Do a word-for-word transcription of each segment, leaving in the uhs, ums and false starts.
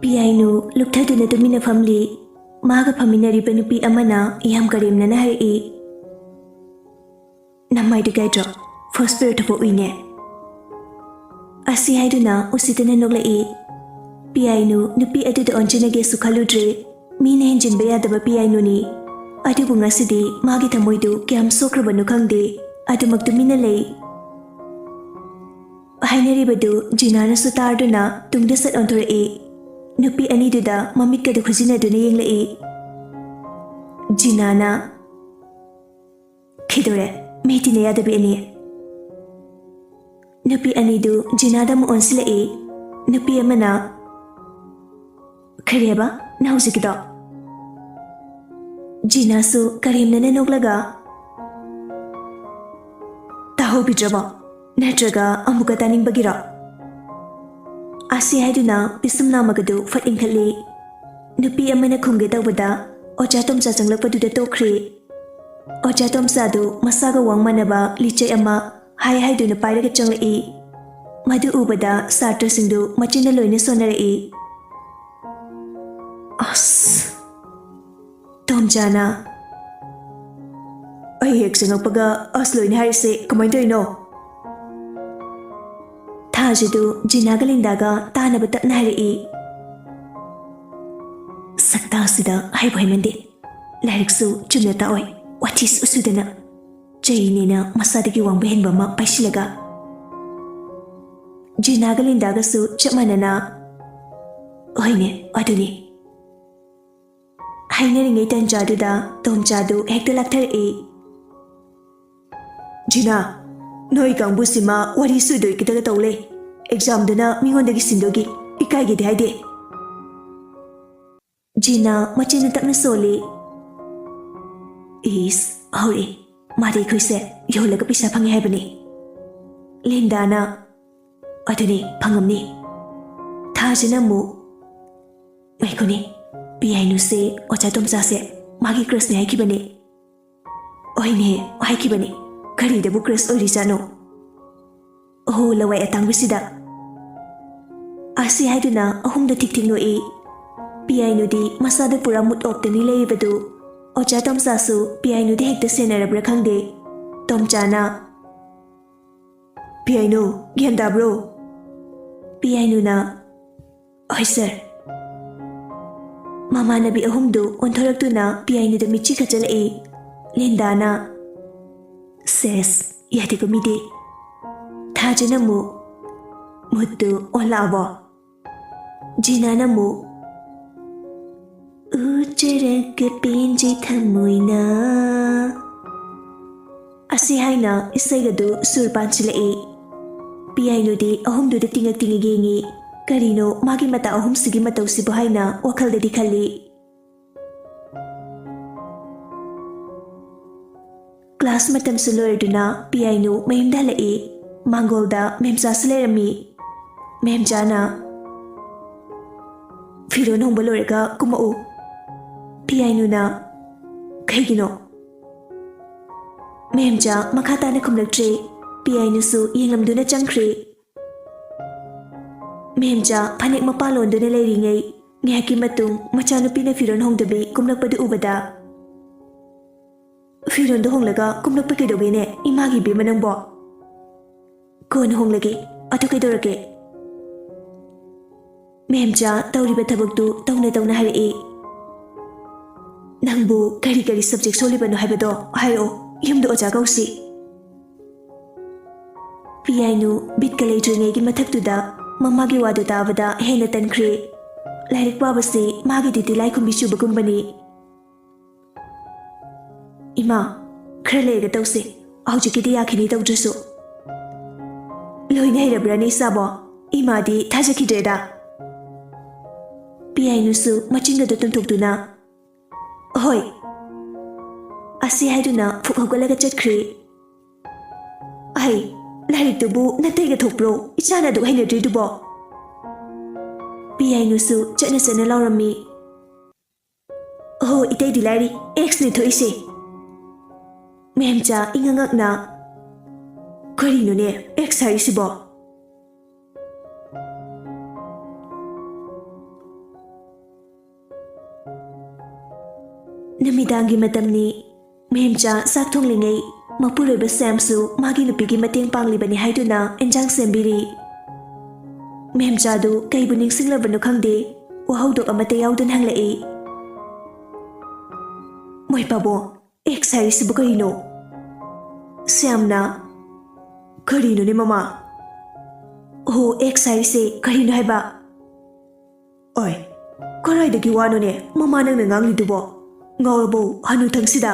ꯄꯤꯌꯥꯏꯅꯨ ꯂꯨꯞꯊꯗꯨꯅ ꯇꯨꯃꯤꯟꯅ ꯐꯝꯂꯤ꯫ ꯃꯥꯒ ꯐꯝꯃꯤꯟꯅꯔꯤꯕ ꯅꯨꯄꯤ ꯑꯃꯅ ꯌꯥꯝ ꯀꯔꯦꯝꯅꯅ ꯍꯥꯏꯔꯛꯏ, "ꯅꯃꯥꯏꯗꯨ ꯀꯥꯏꯗ꯭ꯔꯣ? ꯐꯥꯔꯁ ꯄꯤꯔꯤꯌꯗ ꯊꯣꯛꯄ ꯎꯏꯅꯦ?" ꯑꯁꯤ ꯍꯥꯏꯗꯨꯅ ꯎꯁꯤꯠꯇꯅ ꯅꯣꯛꯂꯛꯏ꯫ ꯄꯤꯌꯥꯏꯅꯨ ꯅꯨꯄꯤ ꯑꯗꯨꯗ ꯑꯣꯟꯁꯤꯟꯅꯒꯦꯁꯨ ꯈꯜꯂꯨꯗ꯭ꯔꯦ꯫ ꯃꯤꯅ ꯍꯦꯟꯖꯤꯟꯕ ꯌꯥꯗꯕ ꯄꯤꯌꯥꯏꯅꯨꯅꯤ꯫ ꯑꯗꯨꯕꯨ ꯉꯁꯤꯗꯤ ꯃꯥꯒꯤ ꯊꯃꯣꯏꯗꯨ ꯀꯌꯥꯝ ꯁꯣꯛꯈ꯭ꯔꯕꯅꯣ ꯈꯪꯗꯦ꯫ ꯑꯗꯨꯃꯛ ꯇꯨꯃꯤꯟꯅ ꯂꯩ꯫ ꯍꯥꯏꯅꯔꯤꯕꯗꯨ ꯖꯤꯅꯥꯅꯁꯨ ꯇꯥꯔꯗꯨꯅ ꯇꯨꯡꯗ ꯁꯠ ꯑꯣꯟꯊꯣꯔꯛꯏ꯫ ꯅꯨꯄꯤ ꯑꯅꯤꯗꯨꯗ ꯃꯃꯤꯠꯀꯗꯨ ꯈꯨꯖꯤꯟꯅꯗꯨꯅ ꯌꯦꯡꯂꯛꯏ꯫ ꯖꯤꯅꯥꯅ, "ꯈꯤꯗꯣꯔꯦ, ꯃꯤ ꯇꯤꯟꯅ ꯌꯥꯗꯕꯤ ꯑꯅꯤ"꯫ ꯅꯨꯄꯤ ꯑꯅꯤꯗꯨ ꯖꯤꯅꯥꯗ ꯑꯃꯨꯛ ꯑꯣꯟꯁꯤꯜꯂꯛꯏ꯫ ꯅꯨꯄꯤ ꯑꯃꯅ, "ꯀꯔꯤ ꯍꯥꯏꯕ ꯅꯪ ꯍꯧꯖꯤꯛꯀꯤꯗꯣ?" ꯖꯤꯅꯥꯁꯨ ꯀꯔꯦꯝꯅꯅ ꯅꯣꯛꯂꯒ, "ꯇꯥꯍꯧꯕꯤꯗ꯭ꯔꯕꯣ? ꯅꯠꯇ꯭ꯔꯒ ꯑꯃꯨꯛꯀ ꯇꯥꯅꯤꯡꯕꯒꯤꯔꯣ?" ꯑꯁꯤ ꯍꯥꯏꯗꯨꯅ ꯄꯤꯁꯨꯝ ꯅꯥꯝꯃꯒꯗꯨ ꯐꯠ ꯏꯟꯈꯠꯂꯤ꯫ ꯅꯨꯄꯤ ꯑꯃꯅ ꯈꯨꯝꯒꯦ ꯇꯧꯕꯗ ꯑꯣꯖꯥ ꯇꯣꯝꯆꯥ ꯆꯪꯂꯛꯄꯗꯨꯗ ꯇꯣꯛꯈ꯭ꯔꯦ꯫ ꯑꯣꯖꯥ ꯇꯣꯝꯆꯥꯗꯨ ꯃꯁꯥꯒ ꯋꯥꯡ ꯃꯥꯟꯅꯕ ꯂꯤꯆꯩ ꯑꯃ ꯍꯥꯏ ꯍꯥꯏꯗꯨꯅ ꯄꯥꯏꯔꯒ ꯆꯪꯂꯛꯏ꯫ ꯃꯗꯨ ꯎꯕꯗ ꯁꯥꯇ꯭ꯔꯁꯤꯡꯗꯨ ꯃꯆꯤꯟꯅ ꯂꯣꯏꯅ ꯁꯣꯟꯅꯔꯛꯏ꯫ ꯑꯁ! ꯇꯣꯝꯆꯥꯅ, "ꯑꯩ ꯍꯦꯛ ꯆꯪꯉꯛꯄꯒ ꯑꯁ ꯂꯣꯏꯅ ꯍꯥꯏꯔꯤꯁꯦ ꯀꯃꯥꯏꯅ ꯇꯧꯔꯤꯅꯣ?" ꯊꯥꯖꯗꯨ ꯖꯤꯅꯥꯒ ꯂꯤꯟꯗꯥꯒ ꯇꯥꯅꯕ ꯇꯞꯅ ꯍꯥꯏꯔꯛꯏ꯫ ꯁꯛꯇꯥꯁꯤꯗ ꯍꯥꯏꯕꯨ ꯍꯥꯏꯃꯟꯗꯦ꯫ ꯂꯥꯏꯔꯤꯛꯁꯨ ꯆꯨꯝꯅ ꯇꯥꯛꯑꯣꯏ, ꯋꯥꯊꯤꯁꯨ ꯎꯁꯨꯗꯅ꯫ ꯆꯩꯅꯦꯅ ꯃꯁꯥꯗꯒꯤ ꯋꯥꯡꯕ ꯍꯦꯟꯕ ꯑꯃ ꯄꯥꯏꯁꯤꯜꯂꯒ꯫ ꯖꯤꯅꯥꯒ ꯂꯤꯟꯗꯥꯒꯁꯨ ꯆꯞ ꯃꯥꯟꯅꯅ, "ꯍꯣꯏꯅꯦ, ꯑꯗꯨꯅꯤ"꯫ ꯍꯥꯏꯅꯔꯤꯉꯩ ꯇꯟꯖꯥꯗꯨꯗ ꯇꯣꯝꯆꯥꯗꯨ ꯍꯦꯛꯇ ꯂꯥꯛꯊꯔꯛꯏ꯫ "ꯖꯤꯅꯥ, ꯅꯣꯏ ꯀꯥꯡꯕꯨꯁꯤꯃ ꯋꯥꯔꯤ ꯁꯨꯗꯣꯏ ꯈꯤꯇꯒ ꯇꯧ ꯂꯩ꯫ ꯑꯦꯛꯖꯥꯝꯗꯨꯅ ꯃꯤꯉꯣꯟꯗꯒꯤ ꯁꯤꯟꯗꯣꯏꯒꯤ ꯏꯀꯥꯏꯒꯦꯗꯤ ꯍꯥꯏꯗꯦ"꯫ ꯖꯤꯅꯥ ꯃꯆꯤꯟꯅ ꯇꯞꯅ ꯁꯣꯜꯂꯤ꯫ "ꯏꯁ, ꯍꯧꯔꯛꯏ꯫ ꯃꯥꯗꯤ ꯑꯩꯈꯣꯏꯁꯦ ꯌꯣꯜꯂꯒ ꯄꯩꯁꯥ ꯐꯪꯉꯦ ꯍꯥꯏꯕꯅꯤ"꯫ ꯂꯤꯟꯗꯥꯅ, "ꯑꯗꯨꯅꯤ, ꯐꯪꯉꯝꯅꯤ"꯫ ꯊꯥꯖꯅ ꯑꯃꯨꯛ, "ꯉꯥꯏꯈꯣꯅꯦ, ꯄꯤꯌꯥꯏꯅꯨꯁꯦ ꯑꯣꯖꯥ ꯇꯣꯝꯆꯥꯁꯦ ꯃꯥꯒꯤ ꯀ꯭ꯔꯁꯅꯦ ꯍꯥꯏꯈꯤꯕꯅꯦ"꯫ "ꯍꯣꯏꯅꯦ, ꯍꯥꯏꯈꯤꯕꯅꯦ꯫ ꯀꯔꯤꯗꯕꯨ ꯀ꯭ꯔꯁ ꯑꯣꯏꯔꯤꯖꯥꯠꯅꯣ? ꯑꯣꯍꯣ, ꯂꯋꯥꯏ ꯑꯇꯥꯡꯕꯁꯤꯗ"꯫ ꯑꯁꯤ ꯍꯥꯏꯗꯨꯅ ꯑꯍꯨꯝꯗ ꯊꯤꯛ ꯊꯤꯛ ꯅꯣꯛꯏ꯫ ꯄꯤꯌꯥꯏꯅꯨꯗꯤ ꯃꯁꯥꯗ ꯄꯨꯔꯥ mood off ꯇꯅꯤ ꯂꯩꯔꯤꯕꯗꯨ꯫ ꯑꯣꯖꯥ ꯇꯣꯝꯆꯥꯁꯨ ꯄꯤꯌꯥꯏꯅꯨꯗ ꯍꯦꯛꯇ ꯁꯦꯟꯅꯔꯕ꯭ꯔꯥ ꯈꯪꯗꯦ꯫ ꯇꯣꯝꯆꯥꯅ, "ꯄꯤꯌꯥꯏꯅꯨ, ꯒ꯭ꯌꯥꯟ ꯇꯥꯕ꯭ꯔꯣ?" ꯄꯤꯌꯥꯏꯅꯨꯅ, "ꯍꯣꯏ ꯁꯥꯔ꯫" ꯃꯃꯥꯟꯅꯕꯤ ꯑꯍꯨꯝꯗꯨ ꯑꯣꯟꯊꯣꯔꯛꯇꯨꯅ ꯄꯤꯌꯥꯏꯅꯨꯗ ꯃꯤꯠꯆꯤ ꯈꯠꯆꯜꯂꯛꯏ꯫ ꯂꯤꯟꯗꯥꯅ, "ꯁꯦꯁ, ꯌꯥꯗꯦꯀꯣ ꯃꯤꯗꯤ꯫" ꯊꯥꯖꯅ ꯑꯃꯨꯛ, "Mood ꯇꯨ on ꯂꯥꯛꯑꯕꯣ?" ꯖꯤꯅꯥꯅ ꯑꯃꯨꯛ, "ꯎꯖꯔꯒ ꯄꯦꯟꯖꯩ ꯊꯃꯣꯏꯅ" ꯑꯁꯤ ꯍꯥꯏꯅ ꯏꯁꯩꯒꯗꯨ ꯁꯨꯔ ꯄꯥꯟꯁꯤꯜꯂꯛꯏ꯫ ꯄꯤꯌꯥꯏꯅꯨꯗꯤ ꯑꯍꯨꯝꯗꯨꯗ ꯇꯤꯡꯉꯛ ꯇꯤꯡꯉꯛ ꯌꯦꯡꯉꯤ꯫ ꯀꯔꯤꯅꯣ ꯃꯥꯒꯤ ꯃꯇꯥ ꯑꯍꯨꯝꯁꯤꯒꯤ ꯃꯇꯧꯁꯤꯕꯨ ꯍꯥꯏꯅ ꯋꯥꯈꯜꯗꯗꯤ ꯈꯜꯂꯤ꯫ ꯀ꯭ꯂꯥꯁ ꯃꯇꯝꯁꯨ ꯂꯣꯏꯔꯗꯨꯅ ꯄꯤꯌꯥꯏꯅꯨ ꯃꯌꯨꯝꯗ ꯍꯜꯂꯛꯏ꯫ ꯃꯥꯡꯒꯣꯜꯗ ꯃꯦꯝꯆꯥꯁꯨ ꯂꯩꯔꯝꯃꯤ꯫ ꯃꯦꯝꯆꯥꯅ, "ꯐꯤꯔꯣꯜ ꯍꯣꯡꯕ ꯂꯣꯏꯔꯒ ꯀꯨꯝꯃꯛꯎ꯫" ꯄꯤꯌꯥꯏꯅꯨꯅ, "ꯀꯩꯒꯤꯅꯣ?" ꯃꯦꯝꯆꯥ ꯃꯈꯥ ꯇꯥꯅ ꯈꯨꯝꯂꯛꯇ꯭ꯔꯦ꯫ ꯄꯤꯌꯥꯏꯅꯨꯁꯨ ꯌꯦꯡꯂꯝꯗꯨꯅ ꯆꯪꯈ꯭ꯔꯦ꯫ ꯃꯦꯝꯆꯥ ꯐꯅꯦꯛ ꯃꯄꯥꯟ ꯂꯣꯟꯗꯨꯅ ꯂꯩꯔꯤꯉꯩ ꯉꯥꯏꯍꯥꯛꯀꯤ ꯃꯇꯨꯡ ꯃꯆꯥꯅꯨꯄꯤꯅ ꯐꯤꯔꯣꯜ ꯍꯣꯡꯗꯕꯤ ꯀꯨꯝꯂꯛꯄꯗꯨ ꯎꯕꯗ, "ꯐꯤꯔꯣꯜꯗꯣ ꯍꯣꯡꯂꯒ ꯀꯨꯝꯂꯛꯄ ꯀꯩꯗꯧꯒꯦꯅꯦ, ꯏꯃꯥꯒꯤ ꯏꯕꯦꯝꯃ ꯅꯪꯕꯣ?" "ꯀꯣꯟꯅ ꯍꯣꯡꯂꯒꯦ, ꯑꯗꯨ ꯀꯩꯗꯧꯔꯒꯦ?" ꯃꯦꯝꯆꯥ ꯇꯧꯔꯤꯕ ꯊꯕꯛꯇꯨ ꯇꯧꯅ ꯇꯧꯅ ꯍꯥꯏꯔꯛꯏ꯫ "ꯅꯪꯕꯨ ꯀꯔꯤ ꯀꯔꯤ subject ꯁꯣꯜꯂꯤꯕꯅꯣ ꯍꯥꯏꯕꯗꯣ ꯍꯥꯏꯔꯛꯑꯣ, ꯌꯨꯝꯗ ꯑꯣꯖꯥ ꯀꯧꯁꯤ꯫" ꯄꯤꯌꯥꯏꯅꯨ ꯕꯤꯠꯀ ꯂꯩꯇ꯭ꯔꯤꯉꯩꯒꯤ ꯃꯊꯛꯇꯨꯗ ꯃꯃꯥꯒꯤ ꯋꯥꯗꯨ ꯇꯥꯕꯗ ꯍꯦꯟꯅ ꯇꯟꯈ꯭ꯔꯦ꯫ ꯂꯥꯏꯔꯤꯛ ꯄꯥꯕꯁꯤ ꯃꯥꯒꯤꯗꯤ ꯇꯤꯂꯥꯏꯈꯨꯝꯕꯤ ꯆꯨꯕꯒꯨꯝꯕꯅꯤ꯫ "ꯏꯃꯥ, ꯈꯔ ꯂꯩꯔꯒ ꯇꯧꯁꯦ, ꯍꯧꯖꯤꯛꯀꯤꯗꯤ ꯌꯥꯈꯤꯅꯤ ꯇꯧꯗ꯭ꯔꯁꯨ꯫" "ꯂꯣꯏꯅ ꯍꯩꯔꯕ꯭ꯔꯥꯅꯦ ꯏꯆꯥꯕꯣ? ꯏꯃꯥꯗꯤ ꯊꯥꯖꯈꯤꯗ꯭ꯔꯦꯗ꯫" ꯄꯤꯌꯥꯏꯅꯨꯁꯨ ꯃꯆꯤꯟꯒꯗꯨ ꯇꯨꯝꯊꯣꯛꯇꯨꯅ, "ꯍꯣꯏ꯫" ꯑꯁꯤ ꯍꯥꯏꯗꯨꯅ ꯐꯨꯛ ꯍꯧꯒꯠꯂꯒ ꯆꯠꯈ꯭ꯔꯦ꯫ "ꯑꯍꯩ, ꯂꯥꯏꯔꯤꯛꯇꯨꯕꯨ ꯅꯇꯩꯒ ꯊꯣꯛꯄ꯭ꯔꯣ? ꯏꯆꯥꯅ ꯑꯗꯨꯛ ꯍꯩꯅꯗ꯭ꯔꯤꯗꯨꯕꯣ?" ꯄꯤꯌꯥꯏꯅꯨꯁꯨ ꯆꯠꯅ ꯆꯠꯅ ꯂꯥꯎꯔꯝꯃꯤ꯫ "ꯑꯣꯍꯣ, ꯏꯇꯩꯗꯤ ꯂꯥꯏꯔꯤ, X ꯅꯤ ꯊꯣꯛꯏꯁꯦ꯫" ꯃꯦꯝꯆꯥ ꯏꯉꯛ ꯉꯛꯅ, "ꯀꯔꯤꯅꯣꯅꯦ X ꯍꯥꯏꯔꯤꯁꯤꯕꯣ?" ꯅꯨꯃꯤꯗꯥꯡꯒꯤ ꯃꯇꯝꯅꯤ꯫ ꯃꯦꯝꯆꯥ ꯆꯥꯛ ꯊꯣꯡꯂꯤꯉꯩ ꯃꯄꯨꯔꯣꯏꯕ ꯁ꯭ꯌꯥꯝꯁꯨ ꯃꯥꯒꯤ ꯅꯨꯄꯤꯒꯤ ꯃꯇꯦꯡ ꯄꯥꯡꯂꯤꯕꯅꯤ ꯍꯥꯏꯗꯨꯅ ꯏꯟꯖꯥꯡ ꯁꯦꯝꯕꯤꯔꯤ꯫ ꯃꯦꯝꯆꯥꯗꯨ ꯀꯩꯕꯨ ꯅꯤꯡꯁꯤꯡꯂꯕꯅꯣ ꯈꯪꯗꯦ, ꯋꯥꯍꯧꯗꯣꯛ ꯑꯃꯠꯇ ꯌꯥꯎꯗꯅ ꯍꯪꯂꯛꯏ꯫ "ꯃꯣꯏ ꯄꯥꯕꯨꯡ, ꯑꯦꯛꯁ ꯍꯥꯏꯔꯤꯁꯤꯕꯨ ꯀꯔꯤꯅꯣ?" ꯁ꯭ꯌꯥꯝꯅ, "ꯀꯔꯤꯅꯣꯅꯦ ꯃꯃꯥ?" "ꯑꯣ, ꯑꯦꯛꯁ ꯍꯥꯏꯔꯤꯁꯦ ꯀꯔꯤꯅꯣ ꯍꯥꯏꯕ?" "ꯑꯣꯏ, ꯀꯔꯥꯏꯗꯒꯤ ꯋꯥꯅꯣꯅꯦ ꯃꯃꯥ ꯅꯪꯅ ꯉꯥꯡꯂꯤꯗꯨꯕꯣ? ꯉꯥꯎꯔꯕꯣ ꯍꯅꯨꯊꯪꯁꯤꯗ?"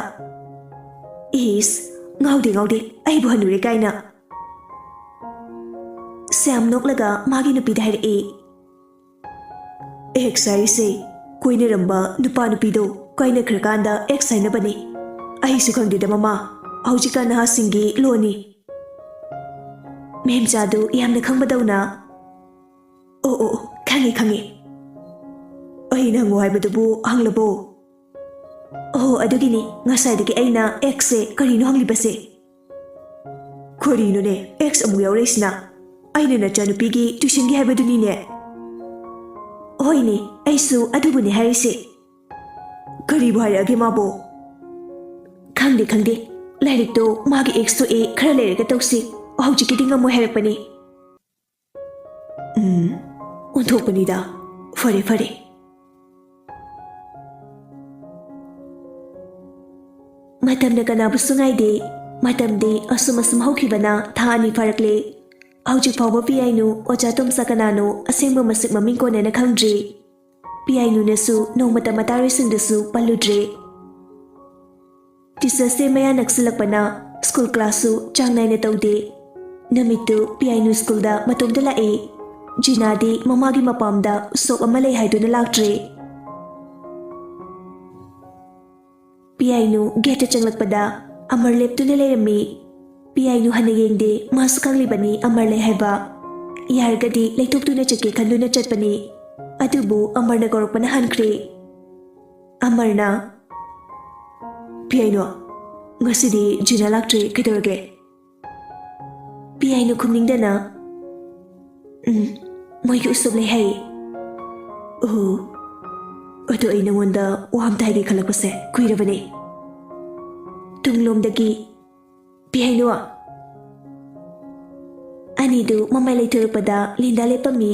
"ꯏꯁ, ꯉꯥꯎꯗꯦ, ꯉꯥꯎꯗꯦ, ꯑꯩꯕꯨ ꯍꯅꯨꯔꯦ ꯀꯥꯏꯅ?" ꯁ꯭ꯌꯥꯝ ꯅꯣꯛꯂꯒ ꯃꯥꯒꯤ ꯅꯨꯄꯤꯗ ꯍꯥꯏꯔꯛꯏ꯫ "ꯑꯦꯛꯁ ꯍꯥꯏꯔꯤꯁꯦ ꯀꯣꯏꯅꯔꯝꯕ ꯅꯨꯄꯥ ꯅꯨꯄꯤꯗꯣ ꯀꯥꯏꯅꯈ꯭ꯔꯀꯥꯟꯗ ꯑꯦꯛꯁ ꯍꯥꯏꯅꯕꯅꯦ꯫ ꯑꯩꯁꯨ ꯈꯪꯗꯦꯗ ꯃꯃꯥ, ꯍꯧꯖꯤꯛꯀꯥꯟ ꯅꯍꯥꯁꯤꯡꯒꯤ ꯂꯣꯟꯅꯤ꯫" ꯃꯦꯝꯆꯥꯗꯨ ꯌꯥꯝꯅ ꯈꯪꯕꯗꯧꯅ, "ꯑꯣ, ꯑꯣ, ꯑꯣ, ꯈꯪꯉꯦ, ꯈꯪꯉꯦ꯫ ꯑꯩꯅ ꯍꯪꯉꯣ ꯍꯥꯏꯕꯗꯨꯕꯨ ꯍꯪꯂꯕꯣ?" "ꯑꯣ, ꯑꯗꯨꯒꯤꯅꯤ ꯉꯁꯥꯏꯗꯒꯤ ꯑꯩꯅ ꯑꯦꯛꯁꯁꯦ ꯀꯔꯤꯅꯣ ꯍꯪꯂꯤꯕꯁꯦ꯫" "ꯀꯔꯤꯅꯣꯅꯦ ꯑꯦꯛꯁ ꯑꯃꯨꯛ ꯌꯥꯎꯔꯛꯏꯁꯤꯅ? ꯑꯩꯅ ꯅꯆꯥꯅꯨꯄꯤꯒꯤ ꯇ꯭ꯌꯨꯁꯟꯒꯤ ꯍꯥꯏꯕꯗꯨꯅꯤꯅꯦ꯫" "ꯍꯣꯏꯅꯦ, ꯑꯩꯁꯨ ꯑꯗꯨꯕꯨꯅꯦ ꯍꯥꯏꯔꯤꯁꯦ꯫" "ꯀꯔꯤꯕꯨ ꯍꯥꯏꯔꯛꯑꯒꯦ ꯃꯥꯕꯣ?" "ꯈꯪꯗꯦ, ꯈꯪꯗꯦ, ꯂꯥꯏꯔꯤꯛꯇꯣ ꯃꯥꯒꯤ ꯑꯦꯛꯁ ꯊꯣꯛꯑꯦ, ꯈꯔ ꯂꯩꯔꯒ ꯇꯧꯁꯤ, ꯍꯧꯖꯤꯛꯀꯤꯗꯤ ꯉꯝꯃꯣꯏ ꯍꯥꯏꯔꯛꯄꯅꯤ꯫" "ꯎꯝ, ꯑꯣꯟꯊꯣꯛꯄꯅꯤꯗ꯫ ꯐꯔꯦ, ꯐꯔꯦ꯫" ꯃꯇꯝꯅ ꯀꯅꯥꯕꯨꯁꯨ ꯉꯥꯏꯗꯦ꯫ ꯃꯇꯝꯗꯤ ꯑꯁꯨꯝ ꯑꯁꯨꯝ ꯍꯧꯈꯤꯕꯅ ꯊꯥ ꯑꯅꯤ ꯐꯥꯔꯛꯂꯦ꯫ ꯍꯧꯖꯤꯛ ꯐꯥꯎꯕ ꯄꯤꯌꯥꯏꯅꯨ ꯑꯣꯖꯥ ꯇꯣꯝꯆꯥ ꯀꯅꯥꯅꯣ ꯑꯁꯦꯡꯕ ꯃꯁꯛ ꯃꯃꯤꯡ ꯀꯣꯟꯅꯅ ꯈꯪꯗ꯭ꯔꯤ꯫ ꯄꯤꯌꯥꯏꯅꯨꯅꯁꯨ ꯅꯣꯡꯃꯇ ꯃꯇꯥꯔꯣꯏꯁꯤꯡꯗꯁꯨ ꯄꯜꯂꯨꯗ꯭ꯔꯦ꯫ ꯇꯤꯆꯔꯁ ꯗꯦ ꯃꯌꯥ ꯅꯛꯁꯤꯜꯂꯛꯄꯅ ꯁ꯭ꯀꯨꯜ ꯀ꯭ꯂꯥꯁꯁꯨ ꯆꯥꯡ ꯅꯥꯏꯅ ꯇꯧꯗꯦ꯫ ꯅꯨꯃꯤꯠꯇꯨ ꯄꯤꯌꯥꯏꯅꯨ ꯁ꯭ꯀꯨꯜꯗ ꯃꯇꯣꯝꯇ ꯂꯥꯛꯏ꯫ ꯖꯤꯅꯥꯗꯤ ꯃꯃꯥꯒꯤ ꯃꯄꯥꯝꯗ ꯎꯁꯣꯞ ꯑꯃ ꯂꯩ ꯍꯥꯏꯗꯨꯅ ꯂꯥꯛꯇ꯭ꯔꯦ꯫ ꯄꯤꯌꯥꯏꯅꯨ ꯒꯦꯠꯇ ꯆꯪꯂꯛꯄꯗ ꯑꯃꯔ ꯂꯦꯞꯇꯨꯅ ꯂꯩꯔꯝꯃꯤ꯫ ꯄꯤꯌꯥꯏꯅꯨ ꯍꯟꯅ ꯌꯦꯡꯗꯦ, ꯃꯥꯁꯨ ꯈꯪꯂꯤꯕꯅꯤ ꯑꯃꯔ ꯂꯩ ꯍꯥꯏꯕ꯫ ꯌꯥꯔꯒꯗꯤ ꯂꯩꯊꯣꯛꯇꯨꯅ ꯆꯠꯀꯦ ꯈꯟꯗꯨꯅ ꯆꯠꯄꯅꯤ꯫ ꯑꯗꯨꯕꯨ ꯑꯃꯔꯅ ꯀꯧꯔꯛꯄꯅ ꯍꯟꯈ꯭ꯔꯦ꯫ ꯑꯃꯔꯅ, "ꯄꯤꯌꯥꯏꯅꯨ, ꯉꯁꯤꯗꯤ ꯖꯤꯅꯥ ꯂꯥꯛꯇ꯭ꯔꯦ, ꯀꯩꯗꯧꯔꯒꯦ?" ꯄꯤꯌꯥꯏꯅꯨ ꯈꯨꯝꯅꯤꯡꯗꯅ, "ꯎꯝ, ꯃꯣꯏꯒꯤ ꯎꯁꯣꯞ ꯂꯩ ꯍꯥꯏꯌꯦ꯫" "ꯑꯣ, ꯑꯗꯣ ꯑꯩ ꯅꯉꯣꯟꯗ ꯋꯥ ꯑꯝꯇ ꯍꯥꯏꯒꯦ ꯈꯜꯂꯛꯄꯁꯦ ꯀꯨꯏꯔꯕꯅꯦ꯫ ꯇꯨꯡꯂꯣꯝꯗꯒꯤ ꯄꯤꯌꯥꯏꯅꯨ꯫ ꯑꯅꯤꯗꯨ ꯃꯃꯥꯏ ꯂꯩꯊꯣꯔꯛꯄꯗ ꯂꯤꯟꯗꯥ ꯂꯦꯞꯄꯝꯃꯤ꯫